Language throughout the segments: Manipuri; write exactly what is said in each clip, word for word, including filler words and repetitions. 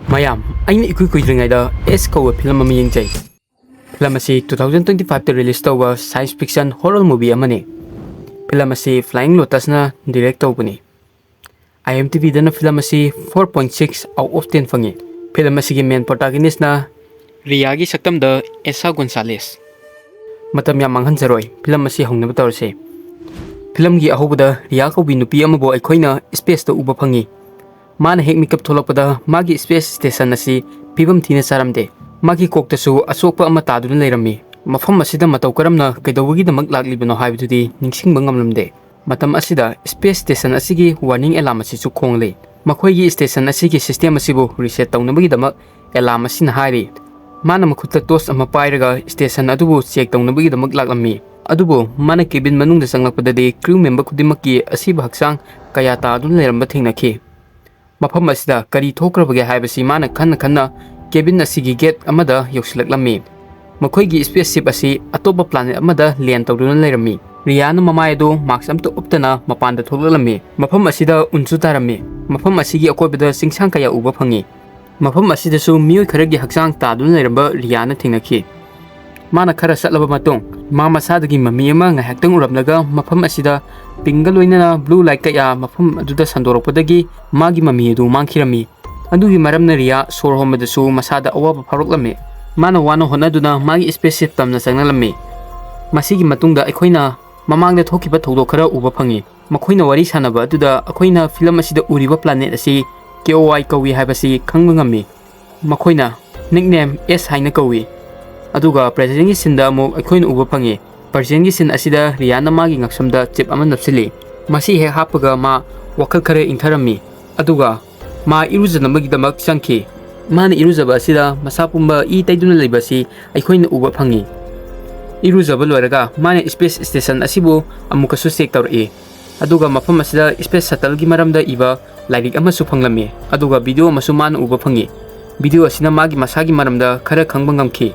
ꯃꯌꯥꯝ, ꯑꯩꯅ ꯏꯀꯨꯏ ꯀꯨꯏꯗ꯭ꯔꯤꯉꯩꯗ ꯑꯦꯁ ꯀꯧꯕ ꯐꯤꯂꯝ ꯑꯃ ꯌꯦꯡꯖꯩ꯫ ꯐꯤꯂꯝ ꯑꯁꯤ two thousand twenty fiveꯇ release ꯇꯧꯕ science fiction horror movie ꯑꯃꯅꯤ꯫ ꯐꯤꯂꯝ ꯑꯁꯤ Flying Lotusꯅ direct ꯇꯧꯕꯅꯤ꯫ IMDbꯗꯅ ꯐꯤꯂꯝ ꯑꯁꯤ four point six out of ten ꯐꯪꯉꯤ꯫ ꯐꯤꯂꯝ ꯑꯁꯤꯒꯤ main protagonistꯅ ꯔꯤꯌꯥꯒꯤ ꯁꯛꯇꯝꯗ ꯑꯦꯁꯥ ꯒꯣꯟꯁꯥꯂꯦꯁ꯫ ꯃꯇꯝ ꯌꯥꯝ ꯃꯥꯡꯍꯟꯖꯔꯣꯏ, ꯐꯤꯂꯝ ꯑꯁꯤ ꯍꯧꯅꯕ ꯇꯧꯔꯁꯦ꯫ ꯐꯤꯂꯝꯒꯤ ꯑꯍꯧꯕꯗ ꯔꯤꯌꯥ ꯀꯧꯕꯤ ꯅꯨꯄꯤ ꯑꯃꯕꯨ ꯑꯩꯈꯣꯏꯅ spaceꯇ ꯎꯕ ꯐꯪꯉꯤ꯫ ꯃꯥꯅ ꯍꯦꯛ ꯃꯤꯀꯞ ꯊꯣꯛꯂꯛꯄꯗ ꯃꯥꯒꯤ space station ꯑꯁꯤ ꯐꯤꯕꯝ ꯊꯤꯅ ꯆꯥꯔꯝꯗꯦ꯫ ꯃꯥꯒꯤ ꯀꯣꯛꯇꯁꯨ ꯑꯁꯣꯛꯄ ꯑꯃ ꯇꯥꯗꯨꯅ ꯂꯩꯔꯝꯃꯤ꯫ ꯃꯐꯝ ꯑꯁꯤꯗ ꯃꯇꯧ ꯀꯔꯝꯅ ꯀꯩꯗꯧꯕꯒꯤꯗꯃꯛ ꯂꯥꯛꯂꯤꯕꯅꯣ ꯍꯥꯏꯕꯗꯨꯗꯤ ꯅꯤꯡꯁꯤꯡꯕ ꯉꯝꯂꯝꯗꯦ꯫ ꯃꯇꯝ ꯑꯁꯤꯗ space station ꯑꯁꯤꯒꯤ warning alarm ꯑꯁꯤꯁꯨ ꯈꯣꯡꯂꯤ꯫ ꯃꯈꯣꯏꯒꯤ station ꯑꯁꯤꯒꯤ system ꯑꯁꯤꯕꯨ reset ꯇꯧꯅꯕꯒꯤꯗꯃꯛ alarm ꯑꯁꯤꯅ ꯍꯥꯏꯔꯤ꯫ ꯃꯥꯅ ꯃꯈꯨꯠꯇ torch ꯑꯃ ꯄꯥꯏꯔꯒ station ꯑꯗꯨꯕꯨ check ꯇꯧꯅꯕꯒꯤꯗꯃꯛ ꯂꯥꯛꯂꯝꯃꯤ꯫ ꯑꯗꯨꯕꯨ ꯃꯥꯅ cabin ꯃꯅꯨꯡꯗ ꯆꯪꯂꯛꯄꯗꯗꯤ crew member ꯈꯨꯗꯤꯡꯃꯛꯀꯤ ꯑꯁꯤꯕ ꯍꯛꯆꯥꯡ ꯀꯌꯥ ꯇꯥꯗꯨꯅ ꯂꯩꯔꯝꯕ ꯊꯦꯡꯅꯈꯤ꯫ ꯃꯐꯝ ꯑꯁꯤꯗ ꯀꯔꯤ ꯊꯣꯛꯈ꯭ꯔꯕꯒꯦ ꯍꯥꯏꯕꯁꯤ ꯃꯥꯅ ꯈꯟꯅ ꯈꯟꯅ cabin ꯑꯁꯤꯒꯤ gate ꯑꯃꯗ ꯌꯧꯁꯤꯜꯂꯛꯂꯝꯃꯤ꯫ ꯃꯈꯣꯏꯒꯤ spaceship ꯑꯁꯤ ꯑꯇꯣꯞꯄ planet ꯑꯃꯗ land ꯇꯧꯗꯨꯅ ꯂꯩꯔꯝꯃꯤ꯫ ꯔꯤꯌꯥꯅ ꯃꯃꯥꯏ ꯑꯗꯨ mask ꯑꯝꯇ ꯎꯞꯇꯅ ꯃꯄꯥꯟꯗ ꯊꯣꯛꯂꯛꯂꯝꯃꯤ꯫ ꯃꯐꯝ ꯑꯁꯤꯗ ꯎꯟꯁꯨ ꯇꯥꯔꯝꯃꯤ꯫ ꯃꯐꯝ ꯑꯁꯤꯒꯤ ꯑꯀꯣꯏꯕꯗ ꯆꯤꯡꯁꯥꯡ ꯀꯌꯥ ꯎꯕ ꯐꯪꯉꯤ꯫ ꯃꯐꯝ ꯑꯁꯤꯗꯁꯨ ꯃꯤꯑꯣꯏ ꯈꯔꯒꯤ ꯍꯛꯆꯥꯡ ꯇꯥꯗꯨꯅ ꯂꯩꯔꯝꯕ ꯔꯤꯌꯥꯅ ꯊꯦꯡꯅꯈꯤ꯫ ꯃꯥꯅ ꯈꯔ ꯆꯠꯂꯕ ꯃꯇꯨꯡ, ꯃꯥ ꯃꯁꯥꯗꯒꯤ ꯃꯃꯤ ꯑꯃ ꯉꯥꯏꯍꯥꯛꯇꯪ ꯎꯔꯝꯂꯒ ꯃꯐꯝ ꯑꯁꯤꯗ pinkꯒ ꯂꯣꯏꯅꯅ blue light ꯀꯌꯥ ꯃꯐꯝ ꯑꯗꯨꯗ ꯁꯟꯗꯣꯔꯛꯄꯗꯒꯤ ꯃꯥꯒꯤ ꯃꯃꯤ ꯑꯗꯨ ꯃꯥꯡꯈꯤꯔꯝꯃꯤ꯫ ꯑꯗꯨꯒꯤ ꯃꯔꯝꯅ ꯔꯤꯌꯥ ꯁꯣꯔ ꯍꯣꯟꯕꯗꯁꯨ ꯃꯁꯥꯗ ꯑꯋꯥꯕ ꯐꯥꯎꯔꯛꯂꯝꯃꯤ꯫ ꯃꯥꯅ ꯋꯥꯅ ꯍꯣꯠꯅꯗꯨꯅ ꯃꯥꯒꯤ spaceship ꯇꯝꯅ ꯆꯪꯅꯂꯝꯃꯤ꯫ ꯃꯁꯤꯒꯤ ꯃꯇꯨꯡꯗ ꯑꯩꯈꯣꯏꯅ ꯃꯃꯥꯡꯗ ꯊꯣꯛꯈꯤꯕ ꯊꯧꯗꯣꯛ ꯈꯔ ꯎꯕ ꯐꯪꯉꯤ꯫ ꯃꯈꯣꯏꯅ ꯋꯥꯔꯤ ꯁꯥꯟꯅꯕ ꯑꯗꯨꯗ ꯑꯩꯈꯣꯏꯅ ꯐꯤꯂꯝ ꯑꯁꯤꯗ ꯎꯔꯤꯕ planet ꯑꯁꯤ K O I ꯀꯧꯏ ꯍꯥꯏꯕꯁꯤ ꯈꯪꯕ ꯉꯝꯃꯤ꯫ ꯃꯈꯣꯏꯅ nickname S ꯍꯥꯏꯅ ꯀꯧꯏ꯫ ꯑꯗꯨꯒ presentꯒꯤ sceneꯗ ꯑꯃꯨꯛ ꯑꯩꯈꯣꯏꯅ ꯎꯕ ꯐꯪꯉꯤ꯫ Presentꯒꯤ scene ꯑꯁꯤꯗ ꯔꯤꯌꯥꯅ ꯃꯥꯒꯤ ꯉꯛꯁꯝꯗ chip ꯑꯃ ꯅꯞꯁꯤꯜꯂꯤ꯫ ꯃꯁꯤ ꯍꯦꯛ ꯍꯥꯞꯄꯒ ꯃꯥ ꯋꯥꯈꯜ ꯈꯔ ꯏꯪꯊꯔꯝꯃꯤ꯫ ꯑꯗꯨꯒ ꯃꯥ ꯏꯔꯨꯖꯅꯕꯒꯤꯗꯃꯛ ꯆꯪꯈꯤ꯫ ꯃꯥꯅ ꯏꯔꯨꯖꯕ ꯑꯁꯤꯗ ꯃꯁꯥ ꯄꯨꯝꯕ ꯏ ꯇꯩꯗꯨꯅ ꯂꯩꯕ ꯑꯁꯤ ꯑꯩꯈꯣꯏꯅ ꯎꯕ ꯐꯪꯉꯤ꯫ ꯏꯔꯨꯖꯕ ꯂꯣꯏꯔꯒ ꯃꯥꯅ space station ꯑꯁꯤꯕꯨ ꯑꯃꯨꯛꯀꯁꯨ check ꯇꯧꯔꯛꯏ꯫ ꯑꯗꯨꯒ ꯃꯐꯝ ꯑꯁꯤꯗ space shuttleꯒꯤ ꯃꯔꯝꯗ ꯏꯕ ꯂꯥꯏꯔꯤꯛ ꯑꯃꯁꯨ ꯐꯪꯂꯝꯃꯤ꯫ ꯑꯗꯨꯒ video ꯑꯃꯁꯨ ꯃꯥꯅ ꯎꯕ ꯐꯪꯉꯤ꯫ Video ꯑꯁꯤꯅ ꯃꯥꯒꯤ ꯃꯁꯥꯒꯤ ꯃꯔꯝꯗ ꯈꯔ ꯈꯪꯕ ꯉꯝꯈꯤ꯫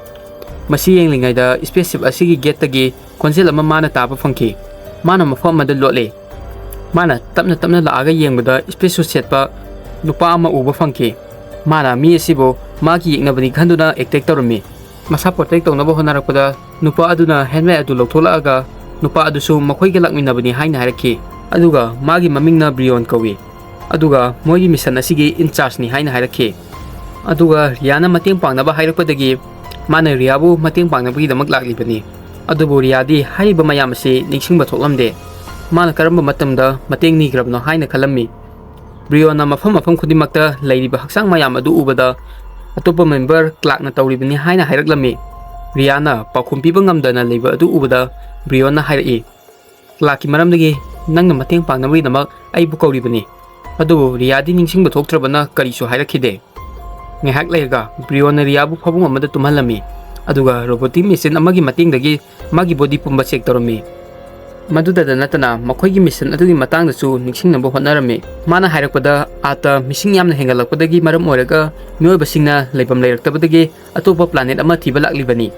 ꯃꯁꯤ ꯌꯦꯡꯂꯤꯉꯩꯗ spaceship ꯑꯁꯤꯒꯤ gateꯇꯒꯤ ꯈꯣꯟꯖꯦꯜ ꯑꯃ ꯃꯥꯅ ꯇꯥꯕ ꯐꯪꯈꯤ꯫ ꯃꯥꯅ ꯃꯐꯝ ꯑꯃꯗ ꯂꯣꯠꯂꯤ꯫ ꯃꯥꯅ ꯇꯞꯅ ꯇꯞꯅ ꯂꯥꯛꯑꯒ ꯌꯦꯡꯕꯗ space suit ꯁꯦꯠꯄ ꯅꯨꯄꯥ ꯑꯃ ꯎꯕ ꯐꯪꯈꯤ꯫ ꯃꯥꯅ ꯃꯤ ꯑꯁꯤꯕꯨ ꯃꯥꯒꯤ ꯌꯦꯛꯅꯕꯅꯤ ꯈꯟꯗꯨꯅ ꯑꯦꯇꯦꯛ ꯇꯧꯔꯝꯃꯤ꯫ ꯃꯁꯥ ꯄ꯭ꯔꯣꯇꯦꯛ ꯇꯧꯅꯕ ꯍꯣꯠꯅꯔꯛꯄꯗ ꯅꯨꯄꯥ ꯑꯗꯨꯅ ꯍꯦꯜꯃꯦꯠ ꯑꯗꯨ ꯂꯧꯊꯣꯛꯂꯛꯑꯒ ꯅꯨꯄꯥ ꯑꯗꯨꯁꯨ ꯃꯈꯣꯏꯒ ꯂꯥꯛꯃꯤꯟꯅꯕꯅꯤ ꯍꯥꯏꯅ ꯍꯥꯏꯔꯛꯈꯤ꯫ ꯑꯗꯨꯒ ꯃꯥꯒꯤ ꯃꯃꯤꯡꯅ ꯕ꯭ꯔꯤꯌꯣꯟ ꯀꯧꯏ꯫ ꯑꯗꯨꯒ ꯃꯣꯏꯒꯤ ꯃꯤꯁꯟ ꯑꯁꯤꯒꯤ ꯏꯟꯆꯥꯔꯖꯅꯤ ꯍꯥꯏꯅ ꯍꯥꯏꯔꯛꯈꯤ꯫ ꯑꯗꯨꯒ ꯔꯤꯌꯥꯅ ꯃꯇꯦꯡ ꯄꯥꯡꯅꯕ ꯍꯥꯏꯔꯛꯄꯗꯒꯤ ꯃꯥꯅ ꯔꯤꯌꯥꯕꯨ ꯃꯇꯦꯡ ꯄꯥꯡꯅꯕꯒꯤꯗꯃꯛ ꯂꯥꯛꯂꯤꯕꯅꯤ꯫ ꯑꯗꯨꯕꯨ ꯔꯤꯌꯥꯗꯤ ꯍꯥꯏꯔꯤꯕ ꯃꯌꯥꯝ ꯑꯁꯤ ꯅꯤꯡꯁꯤꯡꯕ ꯊꯣꯛꯂꯝꯗꯦ꯫ ꯃꯥꯅ ꯀꯔꯝꯕ ꯃꯇꯝꯗ ꯃꯇꯦꯡ ꯅꯤꯈ꯭ꯔꯕꯅꯣ ꯍꯥꯏꯅ ꯈꯜꯂꯝꯃꯤ꯫ ꯕ꯭ꯔꯤꯌꯣꯟꯅ ꯃꯐꯝ ꯃꯐꯝ ꯈꯨꯗꯤꯡꯃꯛꯇ ꯂꯩꯔꯤꯕ ꯍꯛꯆꯥꯡ ꯃꯌꯥꯝ ꯑꯗꯨ ꯎꯕꯗ ꯑꯇꯣꯞꯄ ꯃꯦꯝꯕꯔ ꯀ꯭ꯂꯥꯛꯅ ꯇꯧꯔꯤꯕꯅꯤ ꯍꯥꯏꯅ ꯍꯥꯏꯔꯛꯂꯝꯃꯤ꯫ ꯔꯤꯌꯥꯅ ꯄꯥꯎꯈꯨꯝ ꯄꯤꯕ ꯉꯝꯗꯅ ꯂꯩꯕ ꯑꯗꯨ ꯎꯕꯗ ꯕ꯭ꯔꯤꯌꯣꯟꯅ ꯍꯥꯏꯔꯛꯏ, "ꯀ꯭ꯂꯥꯛꯀꯤ ꯃꯔꯝꯗꯒꯤ ꯅꯪꯅ ꯃꯇꯦꯡ ꯄꯥꯡꯅꯕꯒꯤꯗꯃꯛ ꯑꯩꯕꯨ ꯀꯧꯔꯤꯕꯅꯤ꯫" ꯑꯗꯨꯕꯨ ꯔꯤꯌꯥꯗꯤ ꯅꯤꯡꯁꯤꯡꯕ ꯊꯣꯛꯇ꯭ꯔꯕꯅ ꯀꯔꯤꯁꯨ ꯍꯥꯏꯔꯛꯈꯤꯗꯦ꯫ ꯉꯥꯏꯍꯥꯛ ꯂꯩꯔꯒ ꯕ꯭ꯔꯤꯌꯣꯟꯅ ꯔꯤꯌꯥꯕꯨ ꯐꯃꯨꯡ ꯑꯃꯗ ꯇꯨꯝꯍꯜꯂꯝꯃꯤ꯫ ꯑꯗꯨꯒ ꯔꯣꯕꯣꯇꯤꯛ ꯃꯦꯆꯤꯟ ꯑꯃꯒꯤ ꯃꯇꯦꯡꯗꯒꯤ ꯃꯥꯒꯤ ꯕꯣꯗꯤ ꯄꯨꯝꯕ ꯆꯦꯛ ꯇꯧꯔꯝꯃꯤ꯫ ꯃꯗꯨꯗꯇ ꯅꯠꯇꯅ ꯃꯈꯣꯏꯒꯤ ꯃꯤꯁꯟ ꯑꯗꯨꯒꯤ ꯃꯇꯥꯡꯗꯁꯨ ꯅꯤꯡꯁꯤꯡꯅꯕ ꯍꯣꯠꯅꯔꯝꯃꯤ꯫ ꯃꯥꯅ ꯍꯥꯏꯔꯛꯄꯗ ꯑꯥꯔꯊ ꯃꯤꯁꯤꯡ ꯌꯥꯝꯅ ꯍꯦꯟꯒꯠꯂꯛꯄꯗꯒꯤ ꯃꯔꯝ ꯑꯣꯏꯔꯒ ꯃꯤꯑꯣꯏꯕꯁꯤꯡꯅ ꯂꯩꯐꯝ ꯂꯩꯔꯛꯇꯕꯗꯒꯤ ꯑꯇꯣꯞꯄ ꯄ꯭ꯂꯥꯅꯦꯠ ꯑꯃ ꯊꯤꯕ ꯂꯥꯛꯂꯤꯕꯅꯤ꯫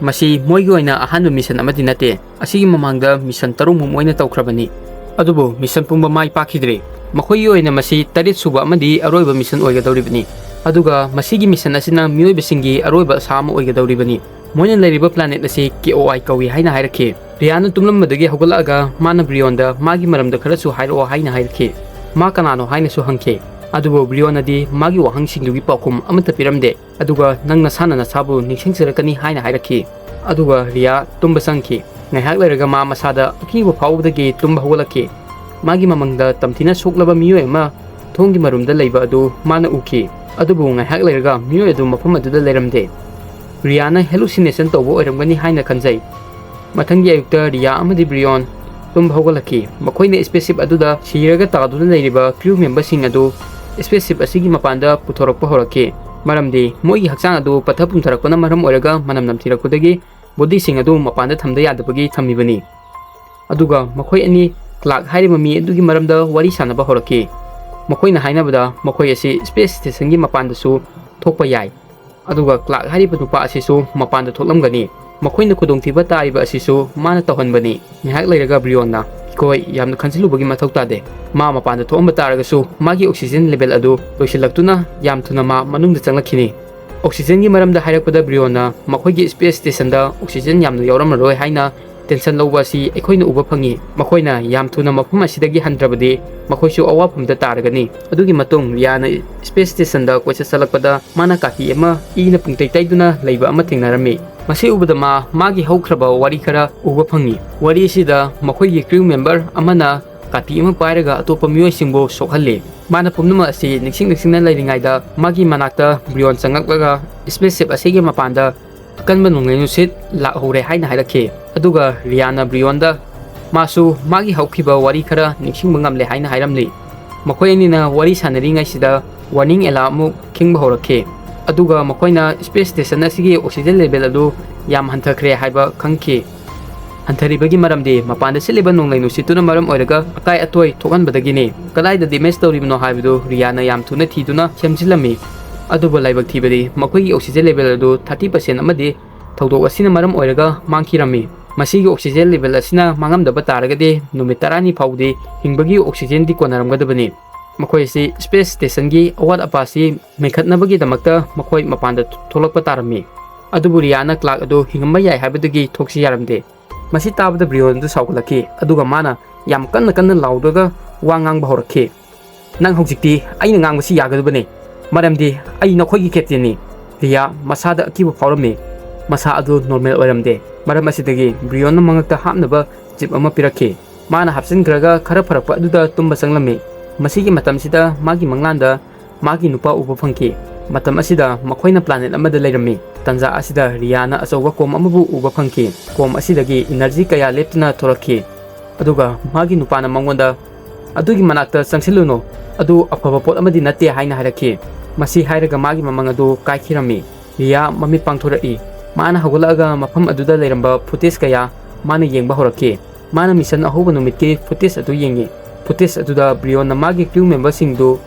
ꯃꯁꯤ ꯃꯣꯏꯒꯤ ꯑꯣꯏꯅ ꯑꯍꯥꯟꯕ ꯃꯤꯁꯟ ꯑꯃꯗꯤ ꯅꯠꯇꯦ꯫ ꯑꯁꯤꯒꯤ ꯃꯃꯥꯡꯗ ꯃꯤꯁꯟ ꯇꯔꯨꯛꯃꯨꯛ ꯃꯣꯏꯅ ꯇꯧꯈ꯭ꯔꯕꯅꯤ꯫ ꯑꯗꯨꯕꯨ ꯃꯤꯁꯟ ꯄꯨꯝꯕ ꯃꯥꯏ ꯄꯥꯛꯈꯤꯗ꯭ꯔꯦ꯫ ꯃꯈꯣꯏꯒꯤ ꯑꯣꯏꯅ ꯃꯁꯤ ꯇꯔꯦꯠ ꯁꯨꯕ ꯑꯃꯗꯤ ꯑꯔꯣꯏꯕ ꯃꯤꯁꯟ ꯑꯣꯏꯒꯗꯧꯔꯤꯕꯅꯤ꯫ ꯑꯗꯨꯒ ꯃꯁꯤꯒꯤ ꯃꯤꯁꯟ ꯑꯁꯤꯅ ꯃꯤꯑꯣꯏꯕꯁꯤꯡꯒꯤ ꯑꯔꯣꯏꯕ ꯑꯁꯥ ꯑꯃ ꯑꯣꯏꯒꯗꯧꯔꯤꯕꯅꯤ꯫ ꯃꯣꯏꯅ ꯂꯩꯔꯤꯕ ꯄ꯭ꯂꯥꯅꯦꯠ ꯑꯁꯤ ꯀꯦ ꯑꯣ ꯑꯥꯏ ꯀꯧꯏ ꯍꯥꯏꯅ ꯍꯥꯏꯔꯛꯈꯤ꯫ ꯔꯤꯌꯥꯅ ꯇꯨꯝꯂꯝꯕꯗꯒꯤ ꯍꯧꯒꯠꯂꯛꯑꯒ ꯃꯥꯅ ꯕ꯭ꯔꯤꯌꯣꯟꯗ ꯃꯥꯒꯤ ꯃꯔꯝꯗ ꯈꯔꯁꯨ ꯍꯥꯏꯔꯛꯑꯣ ꯍꯥꯏꯅ ꯍꯥꯏꯔꯛꯈꯤ꯫ ꯃꯥ ꯀꯅꯥꯅꯣ ꯍꯥꯏꯅꯁꯨ ꯍꯪꯈꯤ꯫ ꯑꯗꯨꯕꯨ ꯕ꯭ꯔꯤꯌꯣꯟꯅꯗꯤ ꯃꯥꯒꯤ ꯋꯥꯍꯪꯁꯤꯡꯗꯨꯒꯤ ꯄꯥꯎꯈꯨꯝ ꯑꯃꯠꯇ ꯄꯤꯔꯝꯗꯦ꯫ ꯑꯗꯨꯒ ꯅꯪ ꯅꯁꯥꯅ ꯅꯁꯥꯕꯨ ꯅꯤꯡꯁꯤꯡꯖꯔꯛꯀꯅꯤ ꯍꯥꯏꯅ ꯍꯥꯏꯔꯛꯈꯤ꯫ ꯑꯗꯨꯒ ꯔꯤꯌꯥ ꯇꯨꯝꯕ ꯆꯪꯈꯤ꯫ ꯉꯥꯏꯍꯥꯛ ꯂꯩꯔꯒ ꯃꯥ ꯃꯁꯥꯗ ꯑꯀꯤꯕ ꯐꯥꯎꯕꯗꯒꯤ ꯇꯨꯝꯕ ꯍꯧꯒꯠꯂꯛꯈꯤ꯫ ꯃꯥꯒꯤ ꯃꯃꯥꯡꯗ ꯇꯝꯊꯤꯅ ꯁꯣꯛꯂꯕ ꯃꯤꯑꯣꯏ ꯑꯃ ꯊꯣꯡꯒꯤ ꯃꯔꯨꯝꯗ ꯂꯩꯕ ꯑꯗꯨ ꯃꯥꯅ ꯎꯈꯤ꯫ ꯑꯗꯨꯕꯨ ꯉꯥꯏꯍꯥꯛ ꯂꯩꯔꯒ ꯃꯤꯑꯣꯏ ꯑꯗꯨ ꯃꯐꯝ ꯑꯗꯨꯗ ꯂꯩꯔꯝꯗꯦ꯫ ꯔꯤꯌꯥꯅ ꯍꯦꯂꯨꯁꯤꯅꯦꯁꯟ ꯇꯧꯕ ꯑꯣꯏꯔꯝꯒꯅꯤ ꯍꯥꯏꯅ ꯈꯟꯖꯩ꯫ ꯃꯊꯪꯒꯤ ꯑꯌꯨꯛꯇ ꯔꯤꯌꯥ ꯑꯃꯗꯤ ꯕ꯭ꯔꯤꯌꯣꯟ ꯇꯨꯝꯕ ꯍꯧꯒꯠꯂꯛꯈꯤ꯫ ꯃꯈꯣꯏꯅ ꯁ꯭ꯄꯦꯁꯁꯤꯞ ꯑꯗꯨꯗ ꯁꯤꯔꯒ ꯇꯥꯗꯨꯅ ꯂꯩꯔꯤꯕ ꯀ꯭ꯔꯤꯎ ꯃꯦꯝꯕꯔꯁꯤꯡ ꯑꯗꯨ ꯁ꯭ꯄꯦꯁꯁꯤꯞ ꯑꯁꯤꯒꯤ ꯃꯄꯥꯟꯗ ꯄꯨꯊꯣꯔꯛꯄ ꯍꯧꯔꯛꯈꯤ, ꯃꯔꯝꯗꯤ ꯃꯣꯏꯒꯤ ꯍꯛꯆꯥꯡ ꯑꯗꯨ ꯄꯠꯊ ꯄꯨꯝꯊꯔꯛꯄꯅ ꯃꯔꯝ ꯑꯣꯏꯔꯒ ꯃꯅꯝ ꯅꯝꯊꯤꯔꯛꯄꯗꯒꯤ ꯕꯣꯗꯤꯁꯤꯡ ꯑꯗꯨ ꯃꯄꯥꯟꯗ ꯊꯝꯗ ꯌꯥꯗꯕꯒꯤ ꯊꯝꯃꯤꯕꯅꯤ꯫ ꯑꯗꯨꯒ ꯃꯈꯣꯏ ꯑꯅꯤ, ꯀ꯭ꯂꯥꯛ ꯍꯥꯏꯔꯤꯕ ꯃꯤ ꯑꯗꯨꯒꯤ ꯃꯔꯝꯗ ꯋꯥꯔꯤ ꯁꯥꯟꯅꯕ ꯍꯧꯔꯛꯈꯤ꯫ ꯃꯈꯣꯏꯅ ꯍꯥꯏꯅꯕꯗ ꯃꯈꯣꯏ ꯑꯁꯤ ꯁ꯭ꯄꯦꯁ ꯁ꯭ꯇꯦꯁꯟꯒꯤ ꯃꯄꯥꯟꯗꯁꯨ ꯊꯣꯛꯄ ꯌꯥꯏ꯫ ꯑꯗꯨꯒ ꯀ꯭ꯂꯥꯛ ꯍꯥꯏꯔꯤꯕ ꯅꯨꯄꯥ ꯑꯁꯤꯁꯨ ꯃꯄꯥꯟꯗ ꯊꯣꯛꯂꯝꯒꯅꯤ꯫ ꯃꯈꯣꯏꯅ ꯈꯨꯗꯣꯡꯊꯤꯕ ꯇꯥꯔꯤꯕ ꯑꯁꯤꯁꯨ ꯃꯥꯅ ꯇꯧꯍꯟꯕꯅꯤ꯫ ꯉꯥꯏꯍꯥꯛ ꯂꯩꯔꯒ ꯕ꯭ꯔꯤꯌꯣꯟꯅ, ꯑꯩꯈꯣꯏ ꯌꯥꯝꯅ ꯈꯟꯖꯤꯜꯂꯨꯕꯒꯤ ꯃꯊꯧ ꯇꯥꯗꯦ꯫ ꯃꯥ ꯃꯄꯥꯟꯗ ꯊꯣꯛꯑꯝꯕ ꯇꯥꯔꯒꯁꯨ ꯃꯥꯒꯤ oxygen level ꯑꯗꯨ ꯂꯣꯏꯁꯤꯜꯂꯛꯇꯨꯅ ꯌꯥꯝ ꯊꯨꯅ ꯃꯥ ꯃꯅꯨꯡꯗ ꯆꯪꯂꯛꯈꯤꯅꯤ꯫ Oxygenꯒꯤ ꯃꯔꯝꯗ ꯍꯥꯏꯔꯛꯄꯗ ꯕ꯭ꯔꯤꯌꯣꯟꯅ ꯃꯈꯣꯏꯒꯤ space stationꯗ oxygen ꯌꯥꯝꯅ ꯌꯥꯎꯔꯝꯃꯔꯣꯏ ꯍꯥꯏꯅ tension ꯂꯧꯕ ꯑꯁꯤ ꯑꯩꯈꯣꯏꯅ ꯎꯕ ꯐꯪꯉꯤ꯫ ꯃꯈꯣꯏꯅ ꯌꯥꯝ ꯊꯨꯅ ꯃꯐꯝ ꯑꯁꯤꯗꯒꯤ ꯍꯟꯗ꯭ꯔꯕꯗꯤ ꯃꯈꯣꯏꯁꯨ ꯑꯋꯥꯐꯝꯗ ꯇꯥꯔꯒꯅꯤ꯫ ꯑꯗꯨꯒꯤ ꯃꯇꯨꯡ ꯔꯤꯌꯥꯅ space stationꯗ ꯀꯣꯏꯆꯠ ꯆꯠꯂꯛꯄꯗ ꯃꯥꯅ ꯀꯥꯇꯤ ꯑꯃ ꯏꯅ ꯄꯨꯡꯇꯩ ꯇꯩꯗꯨꯅ ꯂꯩꯕ ꯑꯃ ꯊꯦꯡꯅꯔꯝꯃꯤ꯫ ꯃꯁꯤ ꯎꯕꯗ ꯃꯥ ꯃꯥꯒꯤ ꯍꯧꯈ꯭ꯔꯕ ꯋꯥꯔꯤ ꯈꯔ ꯎꯕ ꯐꯪꯉꯤ꯫ ꯋꯥꯔꯤ ꯑꯁꯤꯗ ꯃꯈꯣꯏꯒꯤ crew member ꯑꯃꯅ ꯀꯥꯇꯤ ꯑꯃ ꯄꯥꯏꯔꯒ ꯑꯇꯣꯞꯄ ꯃꯤꯑꯣꯏꯁꯤꯡꯕꯨ ꯁꯣꯛꯍꯜꯂꯤ꯫ ꯃꯥꯅ ꯄꯨꯝꯅꯃꯛ ꯑꯁꯤ ꯅꯤꯡꯁꯤꯡ ꯅꯤꯡꯁꯤꯡꯅ ꯂꯩꯔꯤꯉꯩꯗ ꯃꯥꯒꯤ ꯃꯅꯥꯛꯇ ꯕ꯭ꯔꯤꯌꯣꯟ ꯆꯪꯂꯛꯂꯒ spaceship ꯑꯁꯤꯒꯤ ꯃꯄꯥꯟꯗ ꯑꯀꯟꯕ ꯅꯣꯡꯂꯩ ꯅꯨꯡꯁꯤꯠ ꯂꯥꯛꯍꯧꯔꯦ ꯍꯥꯏꯅ ꯍꯥꯏꯔꯛꯈꯤ꯫ ꯑꯗꯨꯒ ꯔꯤꯌꯥꯅ ꯕ꯭ꯔꯤꯌꯣꯟꯗ ꯃꯥꯁꯨ ꯃꯥꯒꯤ ꯍꯧꯈꯤꯕ ꯋꯥꯔꯤ ꯈꯔ ꯅꯤꯡꯁꯤꯡꯕ ꯉꯝꯂꯦ ꯍꯥꯏꯅ ꯍꯥꯏꯔꯝꯂꯤ꯫ ꯃꯈꯣꯏ ꯑꯅꯤꯅ ꯋꯥꯔꯤ ꯁꯥꯟꯅꯔꯤꯉꯩꯁꯤꯗ warning alarm ꯑꯃꯨꯛ ꯈꯤꯡꯕ ꯍꯧꯔꯛꯈꯤ꯫ ꯑꯗꯨꯒ ꯃꯈꯣꯏꯅ space station ꯑꯁꯤꯒꯤ oxygen level ꯑꯗꯨ ꯌꯥꯝ ꯍꯟꯊꯈ꯭ꯔꯦ ꯍꯥꯏꯕ ꯈꯪꯈꯤ꯫ ꯍꯟꯊꯔꯤꯕꯒꯤ ꯃꯔꯝꯗꯤ ꯃꯄꯥꯟꯗ ꯁꯤꯠꯂꯤꯕ ꯅꯣꯡꯂꯩ ꯅꯨꯡꯁꯤꯠꯇꯨꯅ ꯃꯔꯝ ꯑꯣꯏꯔꯒ ꯑꯀꯥꯏ ꯑꯇꯣꯏ ꯊꯣꯛꯍꯟꯕꯗꯒꯤꯅꯤ꯫ ꯀꯗꯥꯏꯗ damage ꯇꯧꯔꯤꯕꯅꯣ ꯍꯥꯏꯕꯗꯨ ꯔꯤꯌꯥꯅ ꯌꯥꯝ ꯊꯨꯅ ꯊꯤꯗꯨꯅ ꯁꯦꯝꯖꯤꯜꯂꯝꯃꯤ꯫ ꯑꯗꯨꯕꯨ ꯂꯥꯏꯕꯛ ꯊꯤꯕꯗꯤ ꯃꯈꯣꯏꯒꯤ oxygen level ꯑꯗꯨ thirty percent ꯑꯃꯗꯤ ꯊꯧꯗꯣꯛ ꯑꯁꯤꯅ ꯃꯔꯝ ꯑꯣꯏꯔꯒ ꯃꯥꯡꯈꯤꯔꯝꯃꯤ꯫ ꯃꯁꯤꯒꯤ oxygen level ꯑꯁꯤꯅ ꯃꯥꯡꯉꯝꯗꯕ ꯇꯥꯔꯒꯗꯤ ꯅꯨꯃꯤꯠ ꯇꯔꯥꯅꯤ ꯐꯥꯎꯕꯗꯤ ꯍꯤꯡꯕꯒꯤ oxygenꯗꯤ ꯀꯣꯟꯅꯔꯝꯒꯗꯕꯅꯤ꯫ ꯃꯈꯣꯏ ꯑꯁꯤ space stationꯒꯤ ꯑꯋꯥꯠ ꯑꯄꯥ ꯑꯁꯤ ꯃꯦꯟꯈꯠꯅꯕꯒꯤꯗꯃꯛꯇ ꯃꯈꯣꯏ ꯃꯄꯥꯟꯗ ꯊꯣꯛꯂꯛꯄ ꯇꯥꯔꯝꯃꯤ꯫ ꯑꯗꯨꯕꯨ ꯔꯤꯌꯥꯅ Clark ꯑꯗꯨ ꯍꯤꯡꯉꯝꯕ ꯌꯥꯏ ꯍꯥꯏꯕꯗꯨꯒꯤ ꯊꯣꯛꯁꯤ ꯌꯥꯔꯝꯗꯦ꯫ ꯃꯁꯤ ꯇꯥꯕꯗ ꯕ꯭ꯔꯤꯌꯣꯟ ꯑꯗꯨ ꯁꯥꯎꯒꯠꯂꯛꯈꯤ, ꯑꯗꯨꯒ ꯃꯥꯅ ꯌꯥꯝ ꯀꯟꯅ ꯀꯟꯅ ꯂꯥꯎꯔꯒ ꯋꯥ ꯉꯥꯡꯕ ꯍꯧꯔꯛꯈꯤ꯫ "ꯅꯪ ꯍꯧꯖꯤꯛꯇꯤ ꯑꯩꯅ ꯉꯥꯡꯕꯁꯤ ꯌꯥꯒꯗꯕꯅꯤ, ꯃꯔꯝꯗꯤ ꯑꯩ ꯅꯈꯣꯏꯒꯤ captainꯅꯤ꯫" ꯔꯤꯌꯥ ꯃꯁꯥꯗ ꯑꯀꯤꯕ ꯐꯥꯎꯔꯝꯃꯤ꯫ ꯃꯁꯥ ꯑꯗꯨ normal ꯑꯣꯏꯔꯝꯗꯦ꯫ ꯃꯔꯝ ꯑꯁꯤꯗꯒꯤ ꯕ꯭ꯔꯤꯌꯣꯟꯅ ꯃꯉꯛꯇ ꯍꯥꯞꯅꯕ chip ꯑꯃ ꯄꯤꯔꯛꯈꯤ꯫ ꯃꯥꯅ ꯍꯥꯞꯆꯤꯟꯈ꯭ꯔꯒ ꯈꯔ ꯐꯔꯛꯄ ꯑꯗꯨꯗ ꯇꯨꯝꯕ ꯆꯪꯂꯝꯃꯤ꯫ ꯃꯁꯤꯒꯤ ꯃꯇꯝꯁꯤꯗ ꯃꯥꯒꯤ ꯃꯪꯂꯥꯟꯗ ꯃꯥꯒꯤ ꯅꯨꯄꯥ ꯎꯕ ꯐꯪꯈꯤ꯫ ꯃꯇꯝ ꯑꯁꯤꯗ ꯃꯈꯣꯏꯅ planet ꯑꯃꯗ ꯂꯩꯔꯝꯃꯤ꯫ ꯇꯟꯖꯥ ꯑꯁꯤꯗ ꯔꯤꯌꯥꯅ ꯑꯆꯧꯕ ꯀꯣꯝ ꯑꯃꯕꯨ ꯎꯕ ꯐꯪꯈꯤ꯫ ꯀꯣꯝ ꯑꯁꯤꯗꯒꯤ energy ꯀꯌꯥ ꯂꯦꯞꯇꯅ ꯊꯣꯔꯛꯈꯤ꯫ ꯑꯗꯨꯒ ꯃꯥꯒꯤ ꯅꯨꯄꯥꯅ ꯃꯉꯣꯟꯗ, "ꯑꯗꯨꯒꯤ ꯃꯅꯥꯛꯇ ꯆꯪꯁꯤꯜꯂꯨꯅꯨ, ꯑꯗꯨ ꯑꯐꯕ ꯄꯣꯠ ꯑꯃꯗꯤ ꯅꯠꯇꯦ" ꯍꯥꯏꯅ ꯍꯥꯏꯔꯛꯈꯤ꯫ ꯃꯁꯤ ꯍꯥꯏꯔꯒ ꯃꯥꯒꯤ ꯃꯃꯪ ꯑꯗꯨ ꯀꯥꯏꯈꯤꯔꯝꯃꯤ꯫ ꯔꯤꯌꯥ ꯃꯃꯤꯠ ꯄꯥꯡꯊꯣꯔꯛꯏ꯫ ꯃꯥꯅ ꯍꯧꯒꯠꯂꯛꯑꯒ ꯃꯐꯝ ꯑꯗꯨꯗ ꯂꯩꯔꯝꯕ footage ꯀꯌꯥ ꯃꯥꯅ ꯌꯦꯡꯕ ꯍꯧꯔꯛꯈꯤ꯫ ꯃꯥꯅ mission ꯑꯍꯧꯕ ꯅꯨꯃꯤꯠꯀꯤ footage ꯑꯗꯨ ꯌꯦꯡꯉꯤ꯫ Footage ꯑꯗꯨꯗ ꯕ꯭ꯔꯤꯌꯣꯟꯅ ꯃꯥꯒꯤ crew memberꯁꯤꯡꯗꯨ